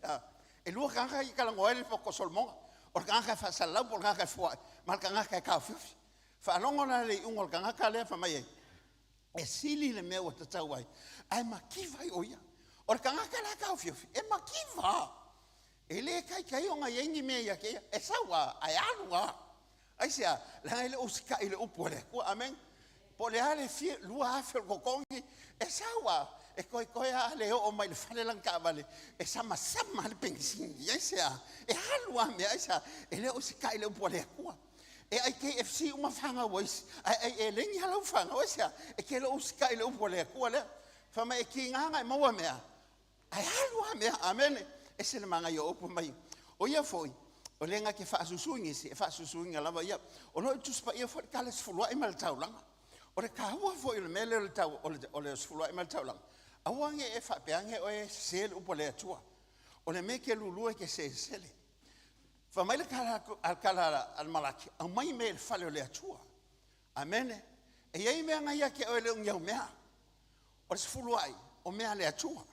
E lua tagata ia e talanoa ai le poto o Solomona. O le tagata e faasalalau po o le tagata e foai, ma le tagata e taofiofi. Faalogo la le iuga o le tagata lea fai mai ai, e sili le mea ua tatau ai, ae mativa ai o ia. O le tagata la e taofiofi, e mativa. E le taitai ona i ai ni mea ia te ia. E sau lava, ae alu lava. Aisea? Leaga e le o usitai i le upu a le Atua. Amene. Po o le a le fia, 2,000 o le totogi, e sau lava, e toetoe lava a le oo mai i le fale lana taavale, e samasama lava le penisini. Aisea? E alu lava mea. Aisea? E le o usitai i le upu a le Atua. E ai KFC uma fanau a isi, ae ai eleni lava lau fanau. Aisea? E te le o usitai i le upu a le Atua lea. Fai mai e tiga ona e maua mea, ae alu lava mea. Amene. Ese le manaia o upu mai. O ia foi, o le na te faasusuina isi, e faasusuina lava ia. O lo o i Tusi Paia foi le tala sefuluai ma le taulaga. O le taua foi o le mea lea o le, tau, o le, o le sefuluai ma le taulaga, aua ne i e faapea ane oe e sese le upu a le Atua. O le mea e te lulua e te selesele. Fai mai le tala a le tala a le Malaki, aumai mea i le fale o le Atua. Amene. E i ai mea na ia te oe e le o ni au mea. O le sefuluai, o mea a le Atua.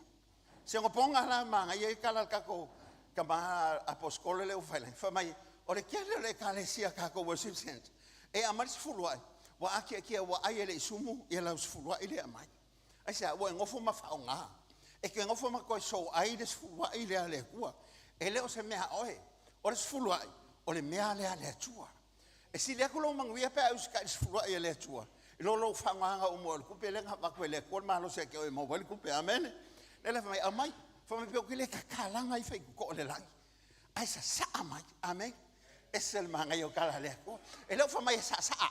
Se ogapoga la manaia ai tala a le tatou tama aposetolo lea ua fai lai, fai mai, o le tele o le ekalesia a tatou worship center, e aumai le sefuluai, ua atiatia ua ai e le isumu ia lau sefuluai lea e aumai. Aisea? Ua e nofo ma faaaoga. E te nofo ma toe soai le sefuluai lea a le Atua. E le o se mea a oe. O le sefuluai, o le mea lea a le Atua. E sili atu lou manuia pe a e usitai i le sefuluai a le Atua, i lo lou faaaogaina uma o le tupe lea na avatu e le Atua le malosi ia te oe e maua ai le tupe. Amene. Lea la fai mai, aumai, Fai mai pe ou te le tatalaga ai faitotoa o le lagi, ae sasaa mai. Amene. Ese le manaia o tala a le Atua. E le o fai mai e saasaa,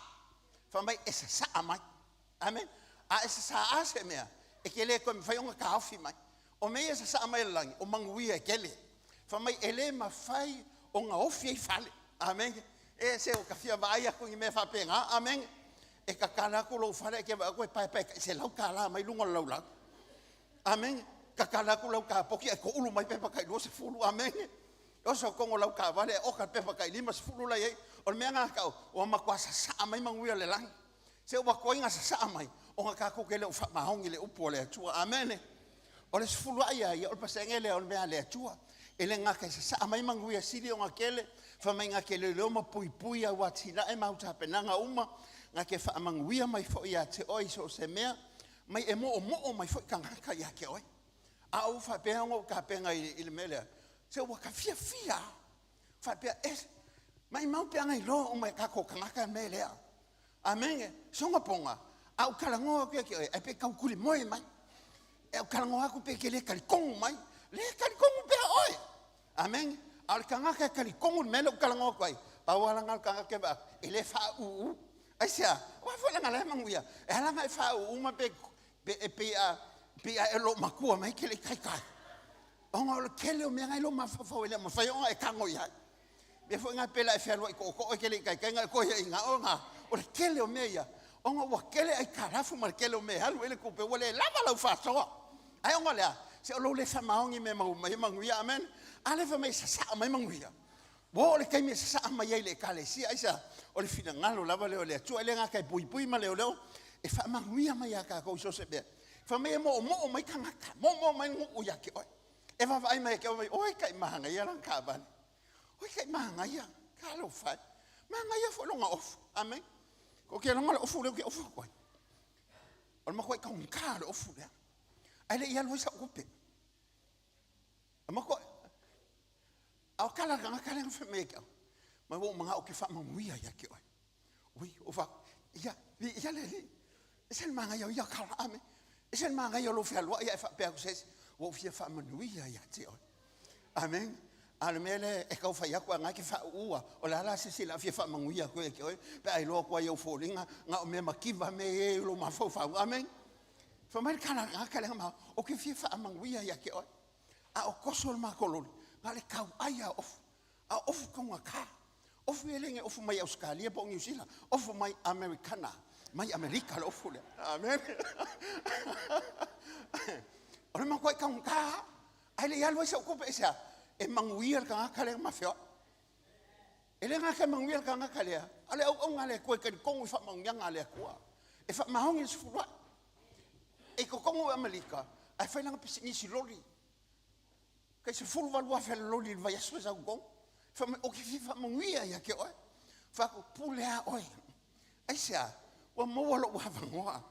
fai mai e sasaa mai. Amene. A e sasaa se mea, e te le toe mafai ona taofi mai. O mea ia e sasaa mai e le lagi, o manuia e tele. Fai mai e le mafai ona ofi ai fale. Amene. E se ua ta fia vaai atu i ni mea faapena. Amene. E tatala atu lou fale ae te vaai atu e paepae tai $100 mai luga o le laulau. Amene. Tatala atu lau kapoti ae toulu mai pepa tai 20. Amene. Oso totonu o lau taavale ae oka le pepa tai 50 la e i ai. O le mea lena e tau, ua matua sasaa mai manuia o le lagi. Se ua tuai ona sasaa mai, ona tatou te le o faamaoni i le upu a le Atua. Amene. O le sefuluai a ia, o le pasene lea o le mea a le Atua. E le gata e sasaa mai manuia sili ona tele, fai mai na te leoleo ma puipui au atinae ma au tapenaga uma, na te faamanuia mai foi ia te oe i so o se mea, mai e moomoo mai foi tagata ia te oe. A ou faapea ona ou tapena i le mea lea, se ua ta fiafia lava. Faapea, e, maumau pe ana iloa uma e tatou tagata le mea lea. Amene. Soga poga, a ou talanoa atu ia te oe, ai pe tautulimoe mai. E ou talanoa atu pe te le talitonu mai. Le talitonu pea oe. Amene. A o le tagata e talitonu i le mea lea ou te talanoa atu ai, pau lava lena o le tagata e vaai atu, e le faauu. Aisea? Aua foi leaga o la e manuia. E ala ona e faauu ma pe, pe, e pei a, pei a e loomatua mai e te le i taitai. Ona o le tele o mea na e i lou mafaufau e le o mafai ona e tago i ai. Mea foi na pei o le a e fealuai tootoo e te le i taitai ona e toe i ina ona o le tele o mea ia, ona ua tele aitalafu ma le tele o mea e alu i ai le tupe, ua le lava lau faasoa. Ae ona o le a? Se o lou le faamaoni i mea e maua mai ai manuia. Amene. A lea e fai mai e sasaa mai manuia. Ua oo i le taimi e sasaa mai ai i le Ekalesia. Aisea? O le finagalo lava lea o le Atua. E le gata e puipui ma leoleo, e faamanuia mai ia tatou i so o se mea. Fai mai e moomoo mai tagata, moomoo mai le nuu ia te oe. E vaavaai mai ia te oe, fai mai, oi kai manaia lana taavale. Oi kai manaia, talofa e. Manaia foi lona ofu. Amene. Ou te iloa le ofu lea ou te ofu atu ai, o le matuai taugata o le ofu lea. Ae le i alu ai sau tupe. E matuai, a o tala a le tagata lea na fai mai ia te au, mai ua ou manao ou te faamanuia ia te oe. Ui, ou fai atu, ia, viia le Alii. Ese le manaia o ia tala, amene. Ese le manaia o lou fealuai ae faapea atu se isi, ua ou fia faamanuia ia te oe. Amene. A o le mea lea e tau fai atu, a o lena e te faauu, o le a la se isi o le a fia faamanuia atu ia te oe, pe a iloa atu ai i ou foliga, na o mea mativa mea ia e i lou mafaufau. Amene. Fai mai le tala a le tagata lea ma, ou te fia faamanuia ia te oe. A o toso le matou loli, na o le tauai lava o ofu. A o ofu taugata. Ofu ia e le ni ofu mai Ausetalia po o Niu Sila, ofu mai Amerikana, mai Amerika le ofu lea. Amene. O le matuai taugata lava. Ae le i alu ai sau tupe, aisea? E manuia le tagata lea ma feoai. E le gata e manuia le tagata lea, a o le auauna a le Atua e talitonu i faamanuiaga a le Atua. E faamaoni le sefuluai. E i totonu o Amerika, ae fai lana pisinisi loli. Tai $18,000 le loli i le vaiaso e sau i totonu. Fai mai, ou te fia faamanuia ia te oe. Fai atu, pule lava oe. Aisea? Ua maua lou avanoa.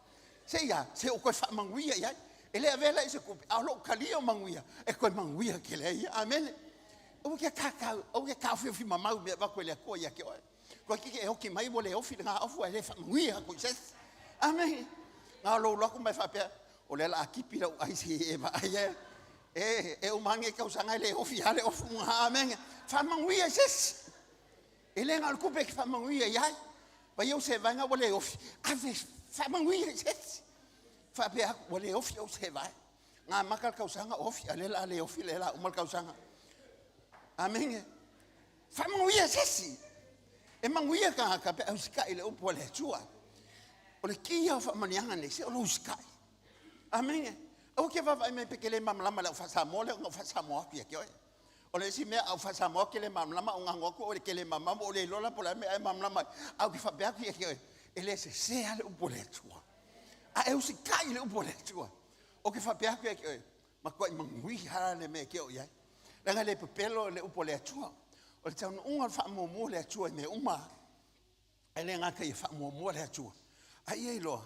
Se i a? Se i ou toe faamanuia i ai. E le avea la i se tupe, a o lou talia o manuia, e toe manuia tele ai ia. Amene. Aua ke kākau, aua ke kāofiofi mamau i mea e avatu e le Atua ia te oe. Toeitiiti e oti mai ua le ofi lena ofu ae le faamanuia atu i se isi. Amene. Na o lou alu atu ma e faapea, o lea o le a tipi lau ai se i e vaai e. E, e uma ane tausaga e le ofi lava le ofu lena. Amene. Faamanuia i se isi. E le na o le tupe e te faamanuia i ai. Vai ou se vaega ua le ofi, ave faamanuia i se isi. Faapea atu, ua le ofi ou se vae. Na amata le tausaga ofi, a o lea o le a le ofi, lea o le a uma le tausaga. Amene. Faamanuia i se isi. E manuia tagata pe a usitai i le upu a le Atua. O le ki o faamanuiaga nei, se o lou usitai. Amene. Aua ke vaavaai mai pe ke le malamalama i lau faa-Samoa lea ona ou faa-Samoa atu ia te oe. O le isi mea, a ou faa-Samoa atu ke le malamalama, ou gogo atu oe ke le malamalama, ua ou le iloa la po o le a le mea a e malamalama ai. Ae ou te faapea atu ia te oe, e le sese lava le upu a le Atua. A e usitai i le upu a le Atua, ou te faapea atu ia te oe, matuai manuia lava le mea e te oo i ai. Leaga e le pepelo le upu a le Atua. O le taunuuga o le faamuamua o le Atua i mea uma, e le gata ia faamuamua le Atua, a ia iloa,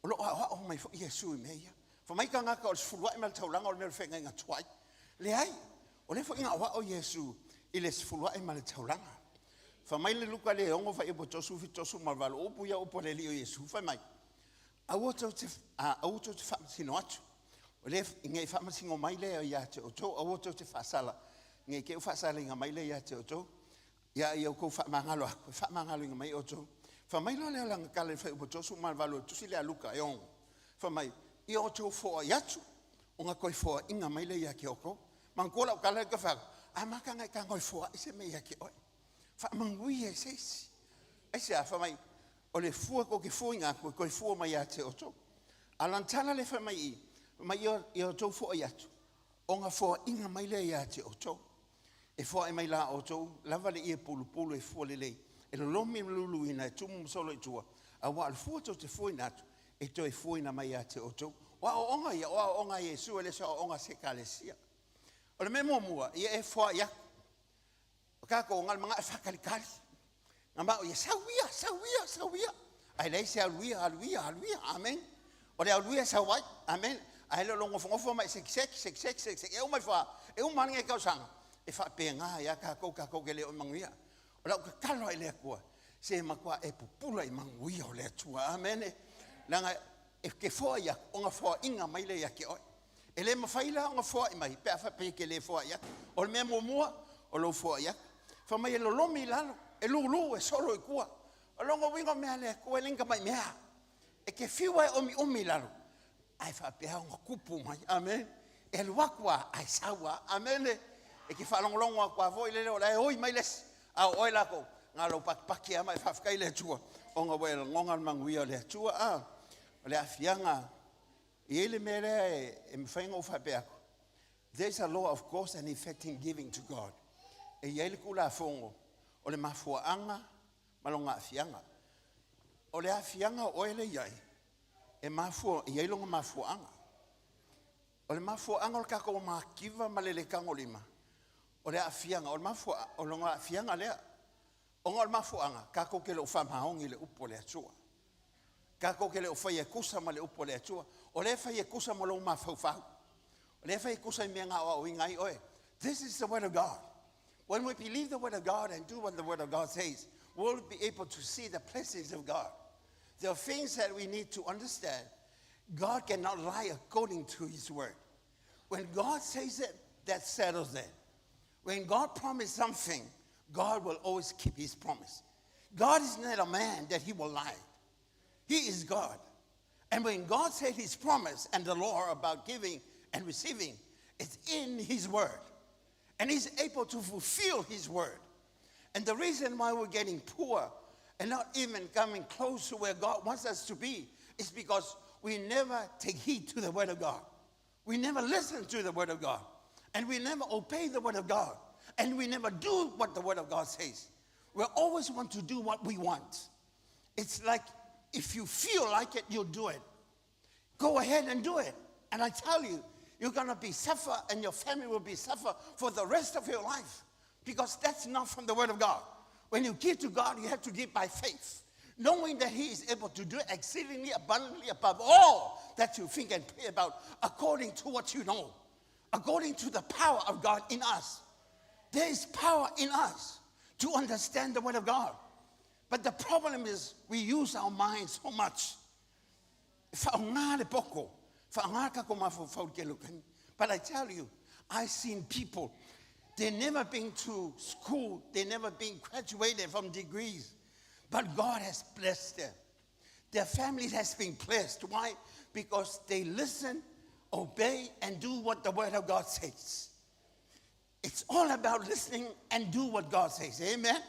o lo o aoao mai foi Iesu i mea ia. Fai mai tagata o le sefuluai ma le taulaga o le mea o le feagaiga tuai. Leai, o lea foi na aoao Iesu i le sefuluai ma le taulaga. Fai mai le Luka le 6 fuaiupu 37 ma le 8, o upu ia o upu a le Alii o Iesu, fai mai, aua tou te, a, aua tou te faamasino atu. O lea ina i faamasino mai lea ia te outou, aua tou te faasala, ne i te i ua faasalaina mai lea ia te outou. Ia, ia outou faamagalo aku, e faamagaloina mai outou. Fai mai loa lea o lana tala i le fuaiupu 38 o le tusi lea a Luka e 6, fai mai, ia outou foai atu, ona toe foaiina mai lea ia te outou. Manatua lau tala lea ou te fai atu, a mata ona e tago e foai se mea ia te oe. Faamanuia i se isi. Aisea? Fai mai, o le fua tou te fuaina atu, e toe fua mai ia te outou. A o lana tala lea e fai mai i i, fai mai, ia outou foai atu, ona foaiina mai lea ia te outou. E foai mai la outou lava le ie pulupulu e fua lelei, e lolomi ma luluina, e tumu ma solo i tua, aua o le fua tou te fuaina atu, e toe fuaina mai ia te outou. O aoaoga ia, o aoaoga a Iesu, e le o se aoaoga a se ekalesia. O le mea muamua, ia e foai atu. O tatou, na o le manao e faatalitali. Na manao ia sau ia, sau ia, sau ia. Ae leai se alu ia, alu ia, alu ia. Amene. O le alu ia e sau ai. Amene. Ae le o lou nofonofo ma e sekiseki, sekiseki, sekiseki. E uma ifo lava, e uma lava lenei tausaga, e faapena ai lava tatou, tatou te le o manuia. O lau tatalo lava i le Atua, se matua e pupula i manuia o le Atua. Amene. Leaga e te foai atu, ona foaiina mai lea ia te oe. E le mafai la ona foai mai pe a faapea e te le foai atu. O le mea muamua, o lou foai atu. Fai mai e lolomi i lalo, e lulu, e solo i tua. O lona uiga o mea a le Atua e le ni tamai mea. E te fiu lava e omiomi i lalo, ae faapea ona tupu mai. Amene. E alu atu lava ae sau lava. Amene. E te faalogologo atu lava foi lele o la e oi mai le isi, a o oe lako, na o lou patipati lava ma e faafetai i le Atua ona ua e lagona le manuia o le Atua. A o le aafiaga E i ai le mea lea e mafai ona ou faapea atu, there is a law of cause and effect in giving to God. E i ai le Tulafono o le mafuaaga ma lona aafiaga. O le aafiaga o oe lea e i ai, e mafua, e i ai lona mafuaaga. O le mafuaaga o le tatou mativa ma le le tagolima, o le aafiaga, o le mafuaaga, o lona aafiaga lea. Ona o le mafuaaga, tatou te le o faamaoni i le upu a le Atua. Tatou te le o faia e tusa ma le upu a le Atua. O lea e fai e tusa ma lou mafaufau. O lea e fai e tusa i mea na aoaoina ai oe. This is the word of God. When we believe the word of God and do what the word of God says, we'll be able to see the blessings of God. There are things that we need to understand. God cannot lie according to his word. When God says it, that settles it. When God promised something, God will always keep his promise. God is not a man that he will lie. He is God. And when God said his promise and the law about giving and receiving, it's in his word. And he's able to fulfill his word. And the reason why we're getting poor and not even coming close to where God wants us to be is because we never take heed to the word of God. We never listen to the word of God. And we never obey the word of God. And we never do what the word of God says. We always want to do what we want. It's like if you feel like it, you'll do it. Go ahead and do it. And I tell you, you're going to be suffer and your family will be suffer for the rest of your life because that's not from the word of God. When you give to God, you have to give by faith, knowing that he is able to do exceedingly abundantly above all that you think and pray about, according to what you know, according to the power of God in us. There is power in us to understand the word of God. But the problem is we use our minds so much. Whaonga le poko. Whaonga ka ko mafaufau ke lukani. But I tell you, I've seen people, they never been to school, they never been graduated from degrees, but God has blessed them. Their family has been blessed. Why? Because they listen, obey, and do what the Word of God says. It's all about listening and do what God says. Amen.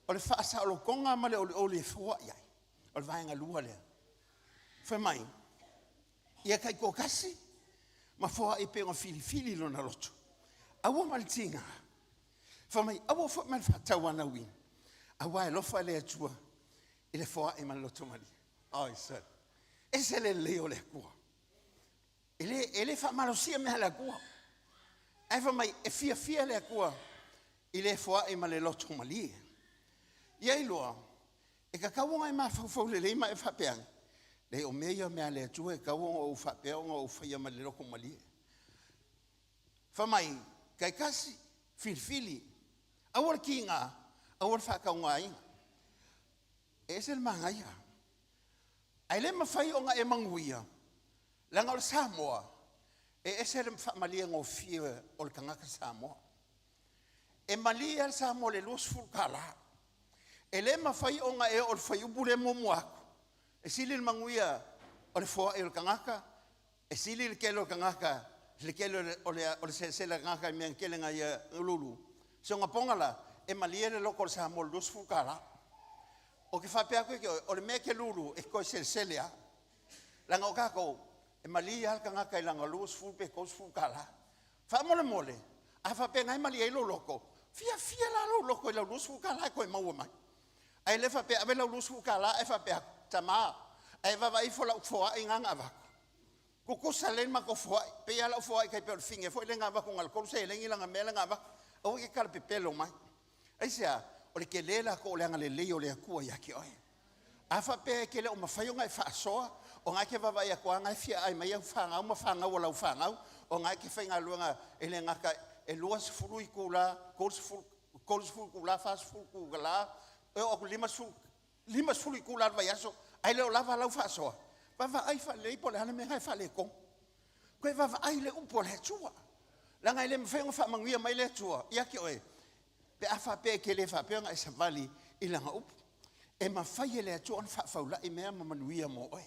O le faasaolotoga ma le olioli e foai ai. O le vaega lua lea. Fai mai, ia taitoatasi ma foai pe ona filifili lona loto. Aua ma le tiga. Fai mai, aua foi ma le faatauanauina. Aua e alofa le Atua i le foai ma le loto malie. Oi, sir. Ese le lelei o le Atua. E le, e le faamalosia mea a le Atua. Ae fai mai, e fiafia le Atua i le foai ma le loto malie. Ia iloa, e tatau ona e mafaufau lelei ma e faapea ane, leai o mea ia o mea a le Atua e tatau ona ou faapea ona ou faia ma le loto malie. Fai mai, taitasi, filifili, aua le kiga, aua le faataugaina. E ese le manaia. Ae le mafai ona e manuia. Leaga o le Samoa, e ese le faamaliegofie o le tagata Samoa. E malie lava le Samoa i le 20 tala. E le mafai ona e oo i le fuaiupu lea muamua atu, e sili le manuia o le foai o le tagata, e sili le tele o le tagata, le tele o le selesele a le tagata i mea na tele na ia lulu. Sonapoga la, e malie le loto o le Samoa i le 20 tala. Ou te faapea atu ia te oe, o le mea e te lulu, e te toe selesele lava. Leaga o tatou, e malie lava le tagata i lana 20 pe 30 tala. Faamolemole, a faapea o lena e malie ai lou loto, fiafia la lou loto i lau 20 tala e toe maua mai. Ae le faapea ave lau 20 tala ae faapea atu, tama, a e vaavaai ifo i lau foai lena na avatu. Tutusa lelei le matou foai, pei lava lau foai tai pei o le fine foi lea na avatu na o le 3 seleni lana mea lea na avatu. Aua e te tala pepelo mai. Aisea? O le tele latou o le agalelei o le Atua ia te oe. A faapea e te le o mafai ona e faasoa, o na e te vaavaai atu lava o na e fia aai mai au fanau ma fanau a lau fanau, o na e te faigaluega e le gata e 20 itula, 30, 30 itula, 40 itula, e oo atu i le 50, 50 itula o le vaiaso, ae le o lava lau faasoa, vaavaai faalelei po o le a le mea lena e faaletonu. Toe vaavaai i le upu a le Atua. Leaga e le mafai ona faamanuia mai le Atua ia te oe pe a faapea e te le faapea ona e savali i Lana upu. E mafai e le Atua ona faafaulai mea ma manuia mo oe.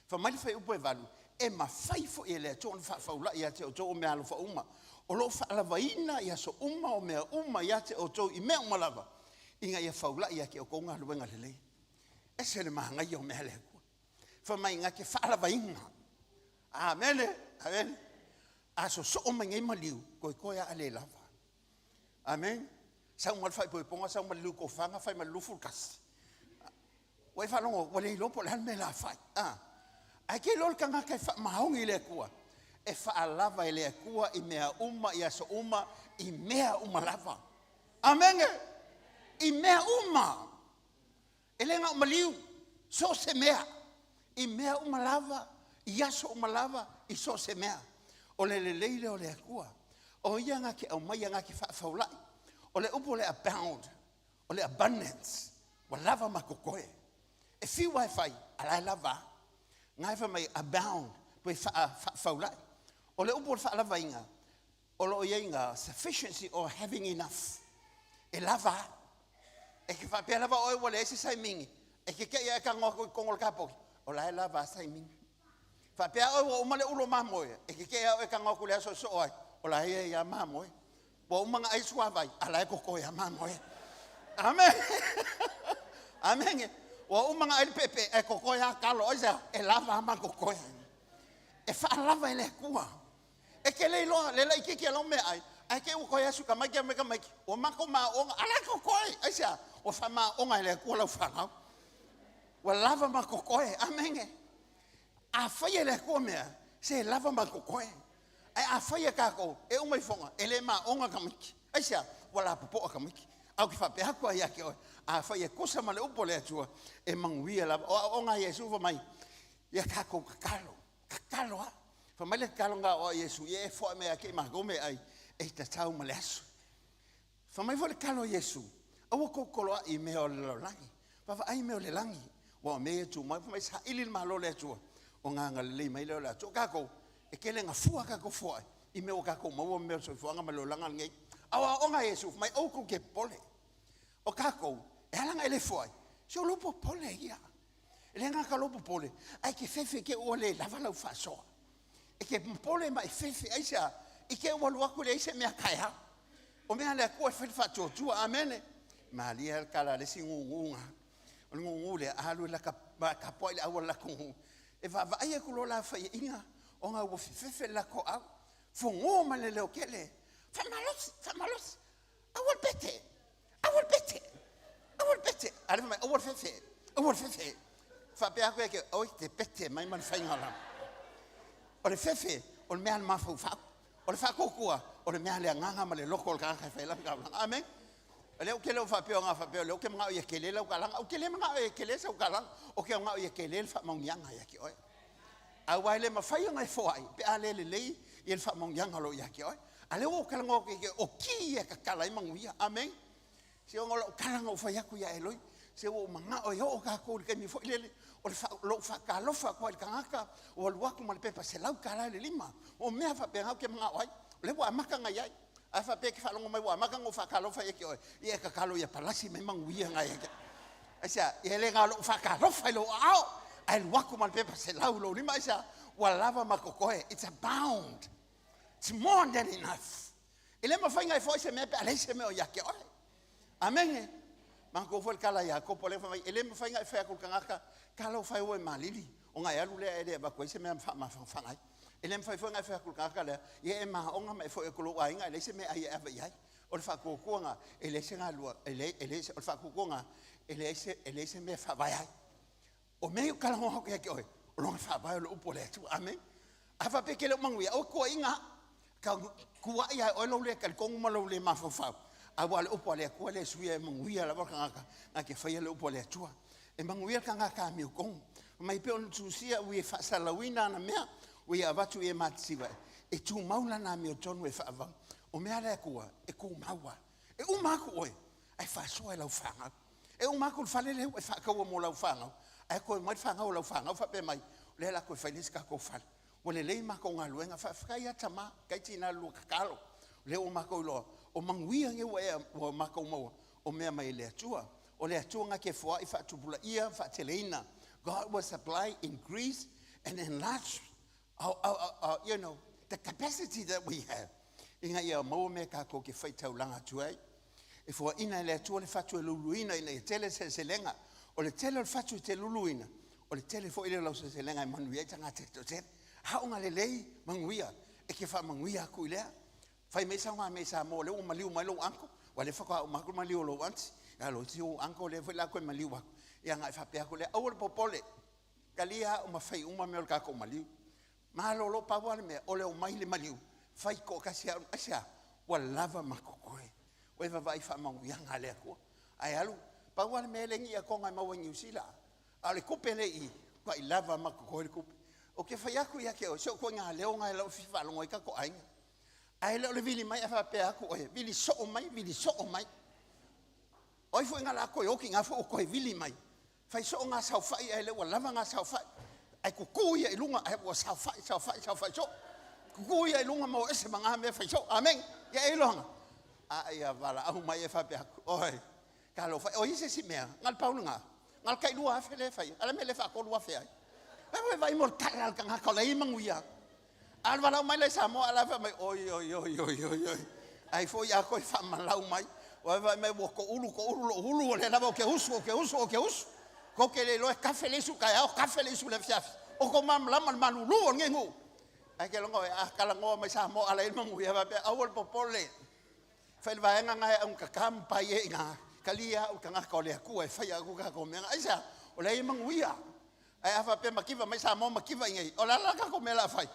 Fai mai le fuaiupu e 8, e mafai foi e le Atua ona faafaulai ia te outou o meaalofa uma, o lo o faalavaina i aso uma o mea uma ia te outou i mea uma lava, ina ia faulai ia te outou galuega lelei. E ese le manaia o mea a le Atua. Fai mai na te faalavaina. Amene, amene. A sosoo mai nei maliu, toetoe lava a le lava. Amene. Sau ma le faaipoipoga, sau ma le liutofaga, fai ma le 21. Ua e faalogo, ua le iloa po o le a le mea o le a fai. A, ae te iloa le tagata e faamaoni i le Atua, e faalava e le Atua i mea uma, i aso uma, i mea uma lava. Amene. I mea uma. E le na o maliu, so o se mea, i mea uma lava, i aso uma lava, i so o se mea. O le lelei lea o le Atua. O ia na te aumaia, na te faafaulai. O le upu o le abound, o le abundance, ua lava ma totoe. E fiu lava e fai, a la e lava a. Na e fai mai, abound, toe faafaulai. O le upu o le faalavaina, o lo o i ai ina sufficiency or having enough. E lava a. E te faapea lava oe ua leai se saimini, e te te i a e tago atu i totonu o le kapoti, o la e lava a saimini. Faapea oe ua uma le ulo mamoe, e te te i a oe tago atu i le aso e soo ai, o la e i ai a mamoe. Ua uma ona ai suavai, a la e totoe a mamoe. Amen. Amen. Ua uma ona ai le pepe, ae totoe a talo. Aisea? E lava a ma totoe. E faalava e le Atua. E te le iloa le laitiiti a lau meaai, ae te i ua toe asu tamaiti a me tamaiti, ua matou maooga, a la e totoe, aisea? Ua faamaoga e le Atua lau fanau. Ua lava ma totoe, amene. A fai e le Atua mea, se lava ma totoe. Ae a fai e tatou, e uma ifoga, e le maoga tamaiti. Aisea? Ua lapopoa tamaiti. Ae ou te faapea atu ai ia te oe, a fai e tusa ma le upu a le Atua, e manuia lava. O aoaoga a Iesu fai mai, ia tatou tatalo. Tatalo lava. Fai mai le tatalo na aoao Iesu, ia e foai mai ia te i matou meaai e tatau ma le aso. Fai mai foi le tatalo a Iesu, aua tou toloai i mea o le lalolagi, vaavaai i mea o le lagi, aua o mea ia e tumau. Fai mai, saili le Malo o le Atua, ona agalelei mai lea o le Atua. O tatou, e tele ina fua a tatou foai i mea ua tatou maua ma mea o le soifuaga ma le olaga lenei. A o aoaoga a Iesu, fai mai, aua tou te popole. O tatou, e ala ona e le foai, se o lou popole ia. E le gata lou popole, ae e te fefe te ua le lava lau faasoa. E te popole ma e fefe, aisea? I te ua alu atu leai se mea taeao. O mea a le Atua e fai le faatuatua, amene. Malie lava le tala a le isi gugu na. O le gugu lea, a alu e laka, tapuai le au a le latou nuu. E vaavaai atu loa la faiaina ona ua fefefe le latou au. Fogo ma le leotele, faamalosi, faamalosi. Aua le pete, aua le pete, aua le pete. A lea fai mai, aua le fefe, aua le fefe. Faapea atu ia te, oi te pete mai ma le faiga lava. O le fefe, o le mea a le mafaufau. O le faatuatua, o le mea a le agaga ma le loto o le tagata e fai ai lana taulaga. Amene. O lea ou te le o faapea o faapea o lea ou te manao ia tele lau kalaga. Ou te le manao ia tele sau kalaga. Ou te manao ia tele le faamauniaga ia te oe. Aua e le mafai ona e foai pe a le lelei ia le faamauniaga o lo o ia te oe. A lea ua ou talanoa atu ia te oe, o ki ia e tatala ai manuia. Amene. Se ona o lau tala na ou fai atu ia Eloi. Se ua ou manao e oo tatou i le taimi foi lele o le lou faatalofa atu ai i le tagata ua alu atu ma le pepa $100 i le lima. O mea faapena ou te manao ai. O lea ua amata ona i ai. A faapea e te faalogo mai ua amata ona ou faatalofa ia te oe, ia e tatalo ia palasi mai manuia na ia te oe. Aisea? Ia e le na o lou faatalofa i lou aao, ae alu atu ma le pepa $100 i lou lima. Aisea? Ua lava ma totoe. It's abound. It's more than enough. E le mafai ona e foai se mea pe a leai se mea o ia te oe. Amene. Manatua foi le tala a Iakopo lea fai mai, e le mafai ona e fai atu i le tagata, talofa e ua e malili, ona e alu lea e le avatu ai se mea e faamafanafana ai. E le mafai foi ona e fai atu i le tagata lea, ia e maona ma e foi atu i lou aiga e leai se meaai e ave i ai. O le faatuatuaga, e leai se galua, e leai, e leai, o le faatuatuaga, e leai se, e leai se mea e faavae ai. O mea ia ou talanoa atu ia te oe, o lona faavae o le upu a le Atua. Amene. A faapea e te le o manuia, aua tuuaiga. Tau tuuai lava e oe lou le talitonu ma lou le mafaufau, aua o le upu a le Atua lea e suia e manuia lava le tagata na te faia le upu a le Atua. E manuia le tagata amiotonu. Mai pei ona tusia ui e faasalalauina ana mea, ui e avatu i e matitiva, e tumau lana amiotonu e faavavau. O mea a le Atua, e tumau lava. E uma atu oe, ae faasoa e lau fanau. E uma atu le fale lea ua e faataua mo lau fanau, ae toe omai le fanau a lau fanau faapea mai, o lea o le a toe fai le isi tatou fale. Ua lelei matou galuega, faafetai lava tama, faafetai tina i le lua tatalo, o lea ua matou iloa, o manuia nei ua e, ua matou maua, o mea mai le Atua. O le Atua na te foai, faatupulaia, faateleina. God will supply, increase and enlarge our, our, our, you know, the capacity that we have ina ia maua mea tatou te faitaulaga atu ai. E foaina e le Atua le fatu e luluina ina ia tele seleselega. O le tele o le fatu e te luluina, o le tele foi lea o lau seleselega e manuia ai tagata e toatele. Aoga lelei, manuia, e te faamanuia atu i lea. Fai mai sau mea i Samoa, o lea ua maliu mai lou uncle, aua o lea faatoa uma atu le maliu o lou aunty, a o si ou uncle lea foi la toe maliu atu. Ia ona e faapea atu lea, aua le popole, talia au ma fai uma mea o le tatou maliu. Malolo, pau lava le mea, o le omai i le maliu, fai toatasi au, aisea? Ua lava ma totoe. Ua e vaavaai i faamanuiaga a le Atua. Ae alu, pau lava le mea e le ni atoga e maua i Niu Sila, a o le tupe lea i i, matua lava ma totoe le tupe. Ou te fai atu ia te oe, si ou ituaiga leo lena e lau fia faalogo ai tatou aiga. Ae le o le vili mai ae faapea atu oe, vili soo mai, vili soo mai. O ai foi na la toe oti, na foi ua toe vili mai. Fai soo ngā saofai ae le ua lava ngā saofai. Ae tutu ia i luga ae ua saofai, saofai, saofai soo. Tutu ia i luga ma o ese ma ngā mea fai soo. Amene. Ia e iloga. A ia valaau mai e faapea atu, oi, talofa e, o ai se isi mea, na o le pau lena, na o le tai 2,000 lea e fai, a o le mea lea e faatolu afe ai. Ae ua e vaai mo le tala a le tagata o la e i ai manuia. A o le valaau mai la i Samoa, a la e fai mai, oi, oi, oi, oi, oi, oi, ai foi a koe faamalau mai, ua e vaai mai ua toulu, toulu lou ulu, o lea lava ou te usu, ou te usu, ou te usu. Tou te le iloa e kafe le isu i le taeao, kafe le isu i le afiafi. O tou malamalama i le malulu o lenei nuu. Ae ke logo a talanoa mai Samoa a la e i ai le manuia, faapea, aua le popole. Fai le vaega na e augatata ma pai e ina, talia au tagata o le Atua e faia atu tatou mea na. Aisea? O lea e i ai manuia. Ae a faapea mativa mai Samoa mativa i inei, o le a la le tatou mea o le a fai?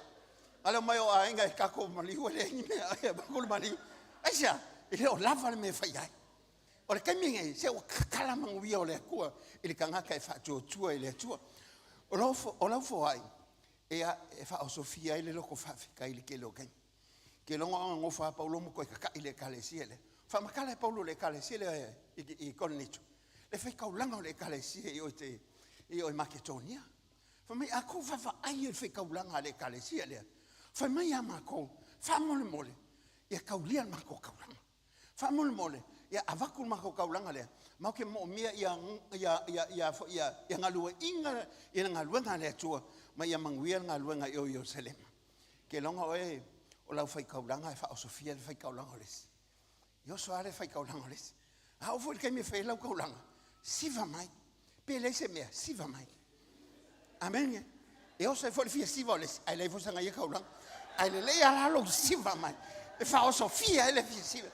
A le omai o aiga e tatou maliu e leai ni mea e avatu le maliu. Aisea? E le o lava le mea e fai ai. O le taimi lenei, se ua tatala manuia o le Atua i le tagata e faatuatua i le Atua. O lau, o lau foai, e, e faaosofia ai le loto faafetai i le tele o taimi. Ke logo a nofo a Paulo ma toe tata'i le ekalesia lea. Faamatala e Paulo i le ekalesia lea i Korinito, le faitaulaga o le ekalesia i o i te i o i Maketonia. Fai mai, a tou vaavaai i le faitaulaga a le ekalesia lea, fai mai ia matou, faamolemole, ia taulia le matou taulaga. Faamolemole, ia avatu le matou taulaga lea, matou te moomia ia, ia, ia, ia, ia, ia galueaiina i le galuega a le Atua, ma ia manuia le galuega i o Ierusalema. Ke loga oe o lau faitaulaga e faaosofia le faitaulaga o le isi. E oso lava le faitaulaga o le isi. A oo foi i le taimi e fai ai lau taulaga, siva mai. Pe leai se mea, siva mai. Amene. E oso ai foi le fia siva o le isi, ae leai foi sana ia taulaga. Ae lelei lava la lou siva mai, e faaosofia ai le fia siva.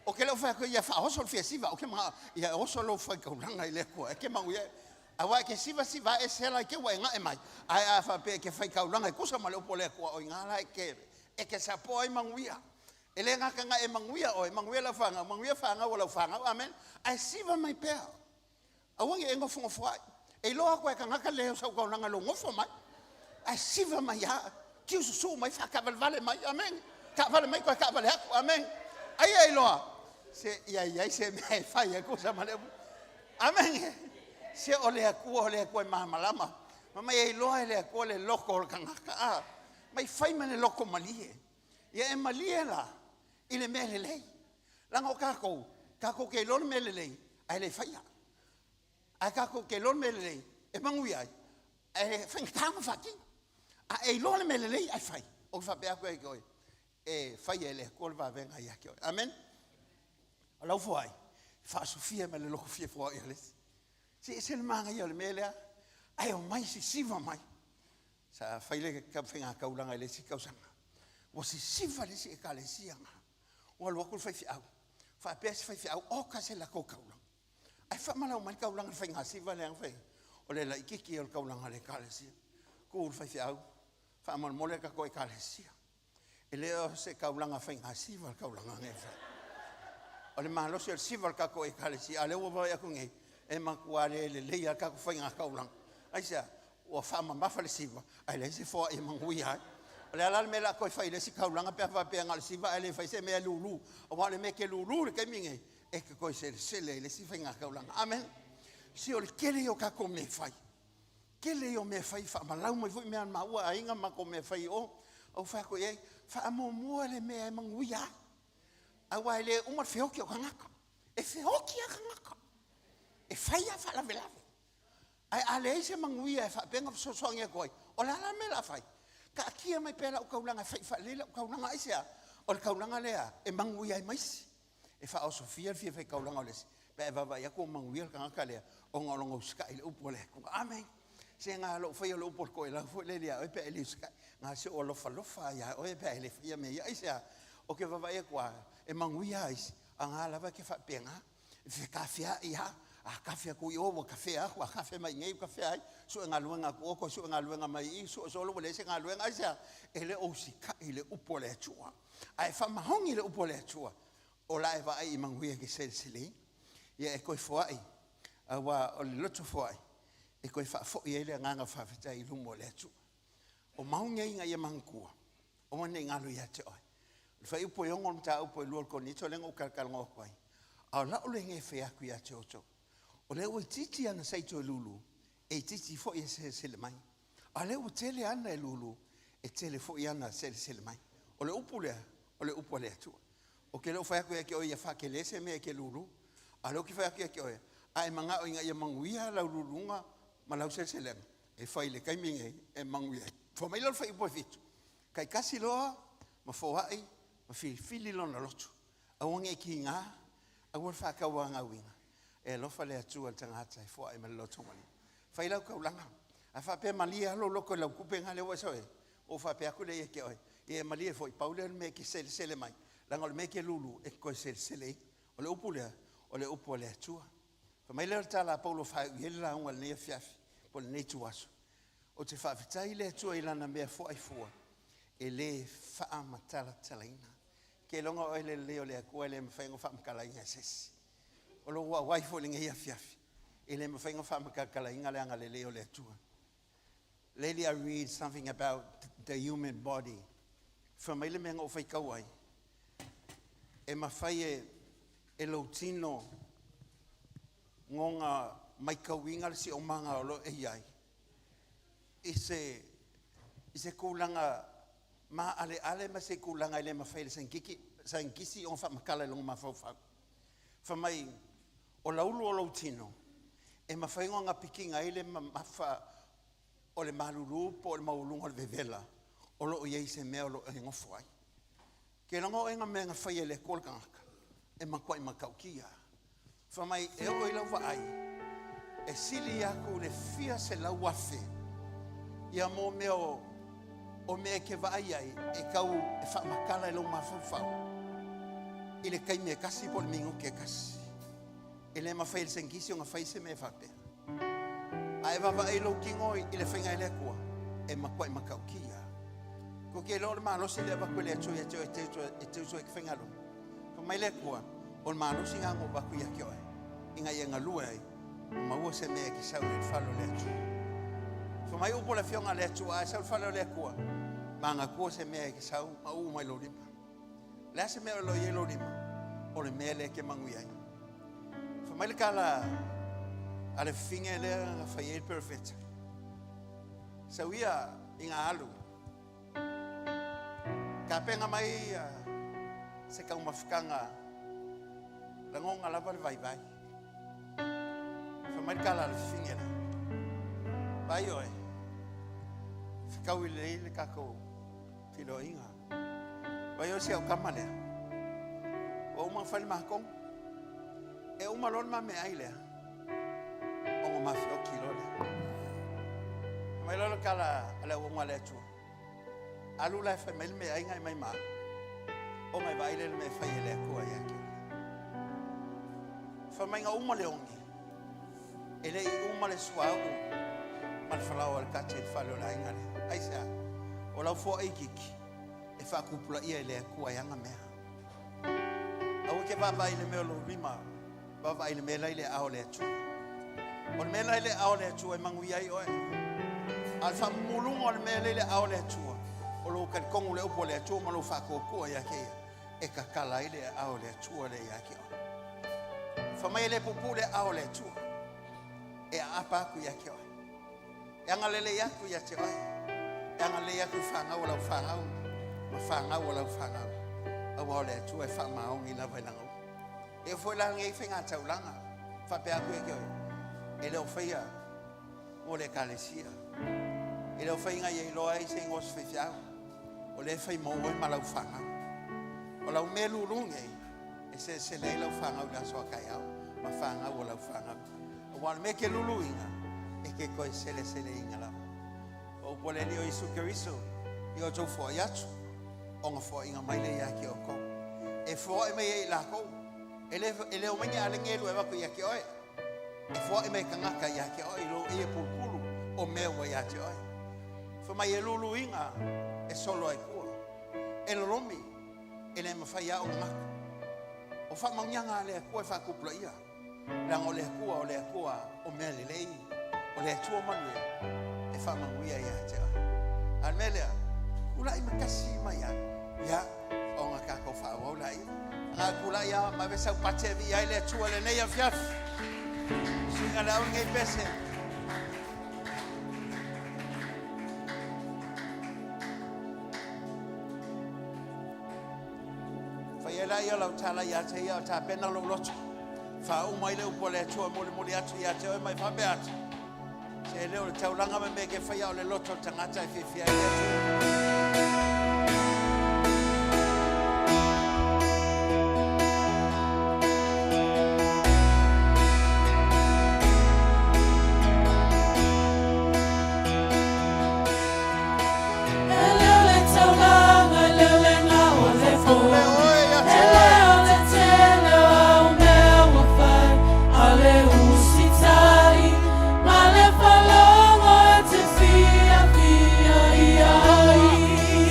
Ou te le o fai atu ia faaoso le fia siva, ou te manao ia oso lou faitaulaga i le Atua, e te manuia ai. Aua e te sivasiva ae sela i te ua e gae mai, ae a faapea e te faitaulaga e tusa ma le upu a le Atua, o i ina la e te, e te sapoa ai manuia. E le gata ina e manuia oe, manuia lau fanau, manuia fanau a lau fanau, amene, ae siva mai pea. Aua ne i e nofonofo ai. E iloa atu e tagata le o sau taulaga i lou nofo mai. Ae siva mai lava, tiususuu mai, faataavalevale mai, amene. Taavale mai toe taavale atu, amene. Ai e iloa, se ia i ai se mea e fai e tusa ma le upu. Amene. Se o le Atua o le Atua e malamalama. Ma mai e iloa e le Atua le loto o le tagata. A, mai fai ma le loto malie. Ia e malie la i le mea lelei. Leaga o tatou, tatou te iloa le mea lelei, ae le faia. Ae tatou te iloa le mea lelei e manuia ai, ae faigata ona faatino. A e iloa le mea lelei ae fai, ou te faapea atu ia te oe, e faia e le Atua le vavega ia te oe. Amene. O lau foai, e faasofia ma le loto fia foai o le isi. Se ese le manaia o le mea lea, ae omai sisiva mai. Sa fai le faigataulaga i le isi tausaga. Ua sisiva le isi ekalesia na. Ua alu atu le faifeau, faapea si faifeau, oka se latou taulaga. Ae faamalau mai le taulaga i le faigasiva lea na fai ai. O le laitiiti ia o le taulaga a le ekalesia. Tu le faifeau, faamolemole le tatou ekalesia. E le o se taulaga faigasiva le taulaga na e fai. O le malosi o le siva o le tatou ekalesia, a o lea ua vaai atu nei, e matua le lelei lava le tatou faigataulaga. Aisea? Ua faamamafa le siva, ae leai se foai e manuia ai. O le a la le mea o le a toe fai i le isi taulaga pe a faapea na o le siva ae le fai se mea e lulu, aua o le mea e te lulu i le taimi lenei, e te toe selesele i le isi faigataulaga. Amene. Se o le tele ia o tatou mea e fai, tele ia o mea e fai, faamalau mai foi mea a maua aiga ma matou mea e fai i o. Ou fai atu i ai, faamuamua le mea e manuia ai, aua e le uma le feoti o tagata. E feoti lava tagata, e fai lava faalavelave. Ae a leai se manuia e faapea ona fesoasoani atu ai, o le a la le mea o le a fai? Taatia mai pea lau taulaga e fai faalelei lau taulaga. Aisea? O le taulaga lea e manuia ai ma isi. E faaosofia le fia faitaulaga o le isi pe a e vaavaai atu ua manuia le tagata lea ona o lona usitai i le upu a le Atua. Amene. Se na o lou faia o le upu a le toelau foi lele ia oe pe a e le usitai, na se o alofalofa lava ia oe pe a e le faia mea ia. Aisea? Ou te vaavaai atu lava e manuia lava isi, a o na lava e te faapena, e fekafeai lava, a tafe atu i o ua tafea atu, a tafe mai i inei ua tafea ai, sue galuega atu i o toe sue galuega mai i i, sue solo ua leai se galuega. Aisea? E le o usitai i le upu a le Atua. A e faamaoni i le upu a le Atua, o la e vaai i manuia e te seleseleina. Ia e toe foai, aua o le loto foai e toe faafoi ai le agaga faafetai i luma o le Atua. O mau nei ina ia manatua, aua ne i galo ia te oe. O le fuaiupu e 6 o le mataupu e 2 o le Korinito lea na ou talatalanoa atu ai, a o lau lenei e fai atu ia te outou, o lea ua itiiti ana se i toe lulu, e itiiti foi e selesele mai. A o lea ua tele ana e lulu, e tele foi ana selesele mai. O le upu lea, o le upu a le Atua. Ou te le o fai atu ia te oe ia faatele se mea e te lulu, a o lea ou te fai atu ia te oe, a e manao ina ia manuia lau luluga ma lau seleselega, e fai i le taimi lenei e manuia ai. Fai mai la o le fuaiupu e 7, taitasi loa ma foai ma filifili lona loto, aua ne i tiga, aua le faatauanauina, e alofa le Atua i le tagata e foai ma le loto malie. Fai lau taulaga, a faapea e malie lava lou loto i lau tupe lena lea ua e sau ai, ou faapea atu lea ia te oe, ia e malie foi, pau lea o le mea e te selesele mai, leaga o le mea e te lulu, e te toe selesele ia. O le upu lea, o le upu a le Atua. Fai mai lea o le tala a Paulo e faaiu i ai le lauga i lenei afiafi, po o lenei ituaso, Ou te faafetai i le Atua i Lana mea foai fua, e le faamatalatalaina. Keiloga oe le lelei o le Atua e le mafai ona faamatalaina e se isi. O lou auai foi i lenei afiafi, e le mafai ona faamatalatalaina le agalelei o le Atua. Lately I read something about the human body. Fai mai le mea na ou faitau ai, e mafai e, e lou tino goga maitauina le siomaga o lo o e i ai i se, i se tulaga maaleale ma se tulaga e le mafai e le saienitisi ona faamatala i lona mafaufau. Fai mai, o laulu o lou tino, e mafai ona gapikiina ai le mamafa o le malulu po o le maualuga o le vevela o lo o i ai i se mea o lo o e nofo ai. Keiloga oe na mea na faia e le Atua le tagata, e matuai matautia. Fai mai, e oo i lau vaai, e sili atu le fia 100,000 ia mō mea o, o mea e te vaai ai e tau e faamatala i lou mafaufau i le taimi e tasi po o le minute e tasi. E le mafai e le saienitisi ona fai se mea faapea. A e vaavaai i lou tino i le faiga e le Atua, e matuai matautia. Tou te iloa o le malosi lea e avatu e le Atua ia te oe e te uso ai ki faigaluega. Fai mai le Atua, o le malosi lena na ou avatu ia te oe, ina ia galue ai, ma maua se mea e te sau i le fale o le Atua. Fai mai upu o le Afioga a le Atua, a e sau i le fale o le Atua, manatua se mea e te sau ma uu mai lou lima. O le a se mea o lo o i ai lou lima? O le mea lea e te manuia ai. Fai mai le tala A le fafine lea na fai ai le perofeta. Sau ia i ga alu. Tapena mai se taumafataga lagona lava le vaivai. Fai mai le tala a le fafine lea. Vaai oe, fetaui lelei le tatou feiloaiga. Vaai oe si au tama lea. Ua uma ona fai le ma tonu. E uma loa le ma meaai lea, ona ma feoti loa lea. Fai mai loa le tala a le auauna a le Atua, Alu la e fai mai le meaai na e mai ma alu, ona e vaai lea i le mea e fai e le Atua ia te oe. Fai mai na uma le ogi, e le i uma le suauu ma le falaoa o le kati i le fale o le aiga lea. Aisea? O lau foai itiiti e faatupulaia e le Atua e ana mea. Aua e te vaavaai i le mea o lou lima, vaavaai i le mea la i le aao o le Atua. O le mea la i le aao o le Atua e manuia ai oe. A o le faamumuluga o le mea la i le aao o le Atua, o lou talitonu i le upu a le Atua ma lou faatuatua ia te Ia, e tatala ai le aao o le Atua lea ia te oe. Fai mai e le puupuu le aao o le Atua, e aapa atu ia te oe. E agalelei atu ia te oe, e agalelei atu i fanau a lau fanau ma fanau a lau fanau, aua o le Atua e faamaoni lava i lana upu. E oo foi la lenei faiga taulaga, faapea atu ia te oe, e le o faia mo le Ekalesia, e le o faia ina ia iloa ai se igoa o se faifeau, o lea e fai mo oe ma lau fanau. O lau mea lulu nei, e selesele ai lau fanau i le aso a taeao ma fanau a lau fanau. Aua o le mea e te luluina, e te toe seleseleina lava. O upu a le Alii o Iesu Keriso, ia outou foai atu, ona foaiina mai lea ia te outou. E foai mai ai i lakou, e le, e le omai ni alegi e lua e avatu ia te oe. E foai mai tagata ia te oe i lou ie pulupulu o mea ua ia te oe. Fai mai e luluina e solo ai tua. E lolomi, e le mafai lava ona gata. O faamauniaga a le Atua e faatupulaia, leaga o le Atua o le Atua o mea lelei, o le Atua manuia e faamanuia ia te oe. A o le mea lea, tulai ma tasi mai lava, ia, ona tatou faaauau laia. Na o tulai lava ma ave sau pate e viia ai le Atua i lenei afiafi. Suiga le au lenei pese. Fai ai laia o lau tala ia te ia o tapena lou loto. Faauma ai le upu a le Atua e molimoli atu ia te oe ma e faapea atu. Se e le o le taulaga ma mea e ke faia o le loto o le tagata e fiafia ai le Atua.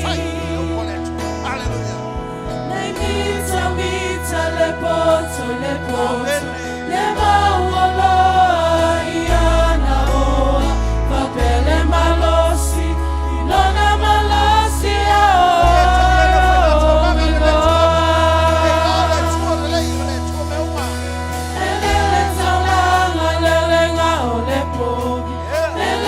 Fai le upu a le Atua. Hallelujah. Amen. E la le Atua lelei o le Atua mea uma. E la le Atua manuia. Hallelujah.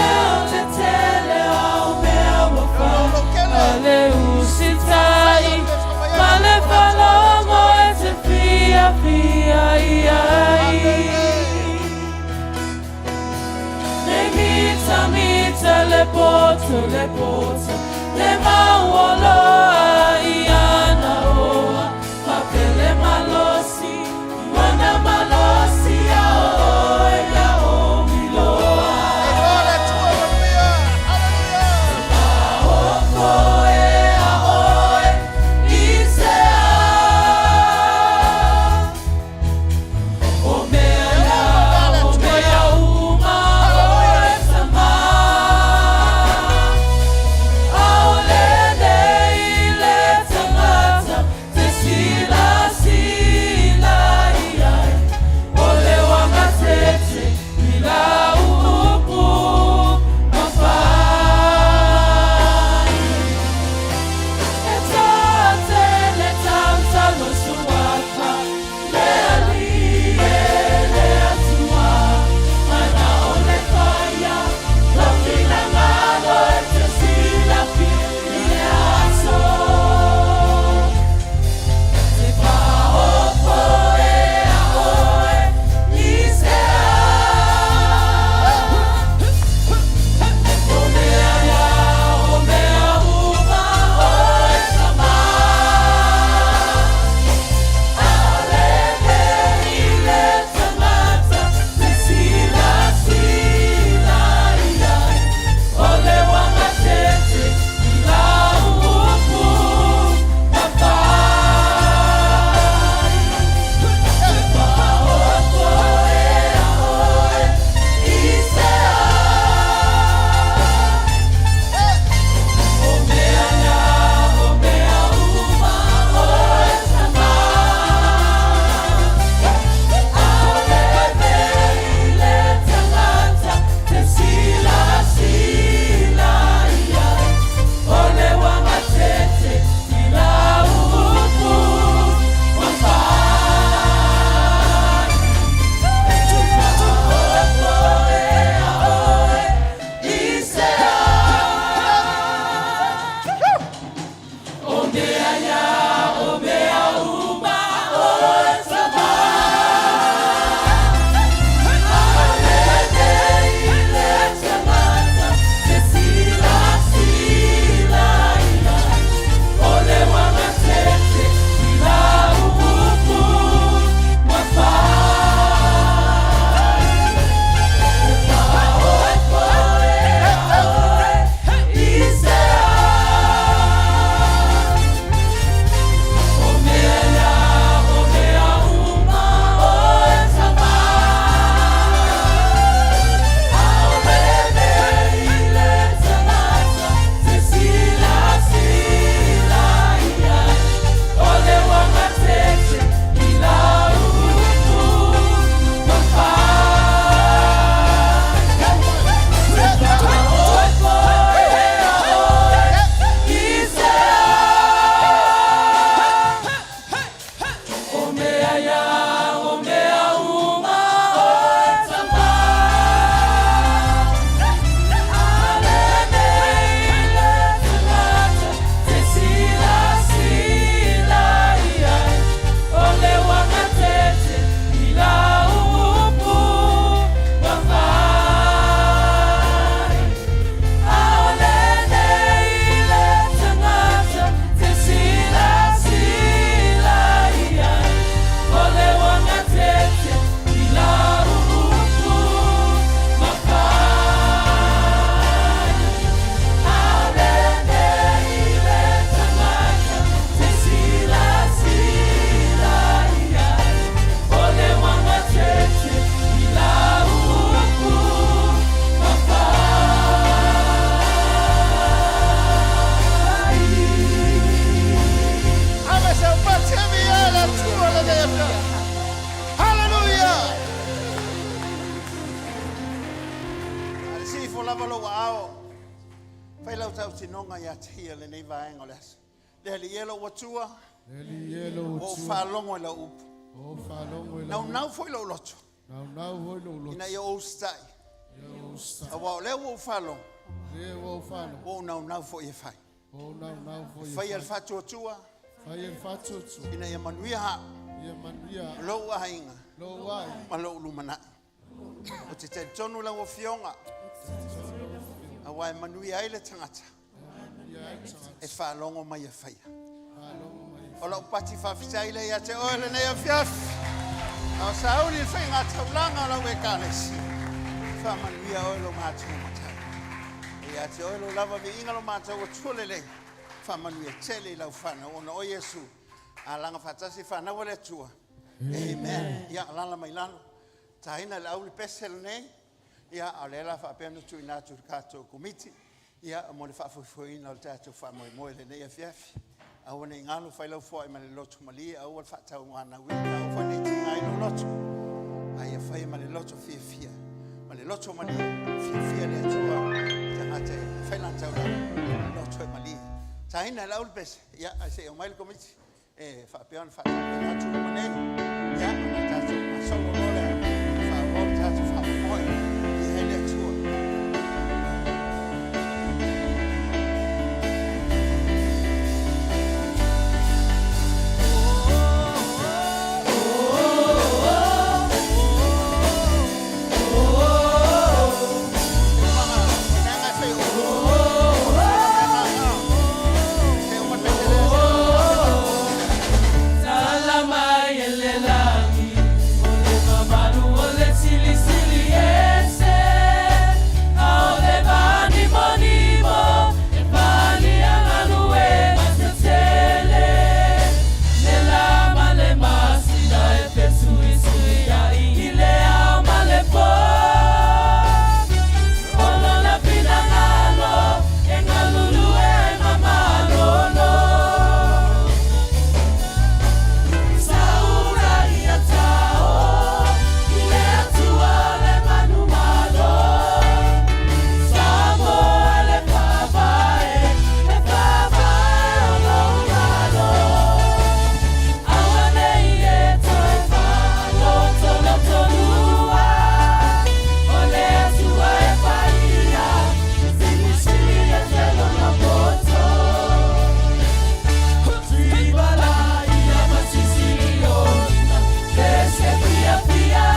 lou aao. Fai lau tautinoga ia te ia lenei vaega o le aso. Le Alii e lou Atua, Le Alii e lou ua ou Atua, faalogo i lau upu. ua ou faalogo i lau Naunau foi lou loto, naunau foi lou loto, ina ia ou usitai. ia ou usitai. Aua o lea ua ou faalogo, Lea ua ou faalogo, ua ou naunau foi e fai. ua ou naunau foi e Faia le fai. faatuatua, Faia le faatuatua, ina ia manuia au, ia manuia au, lou aiga lou aiga, ma lou lumanai. Ou te talitonu lau afioga, aua e manuia ai le tagata, manuia ai tagata, e faalogo mai e faia. faalogo mai e O lau pati faafetai lea ia te oe lenei afiafi. A o sauni le faigataulaga o lau ekalesia. Faamanuia oe lo matou matai. E ia te oe lo lava viiga lo matou Atua lelei. Faamanuia tele i lau fanau ona o Iesu. Alaga faatasi fanau a le Atua. Amen. Ia alaala mai lalo. Taina le au le pese lenei. Ia, a o lea la faapea ona tuuina atu i le tatou komiti. Ia, mo le faafoefoeina o le tatou faamoemoe i lenei afiafi. Aua ne i galo fai lau foai ma le loto malie, aua le faatauanauina, aua foi ne i tiga ai lou loto. A ia faia ma le loto fiafia, ma le loto malie, fiafia le Atua, tagata e fai lana taulaga, loto e malie. Taina le au le pese, ia, ae se i aumai le komiti, e faapea ona faatapena atu uma nei, ia, ona tatou gasolo.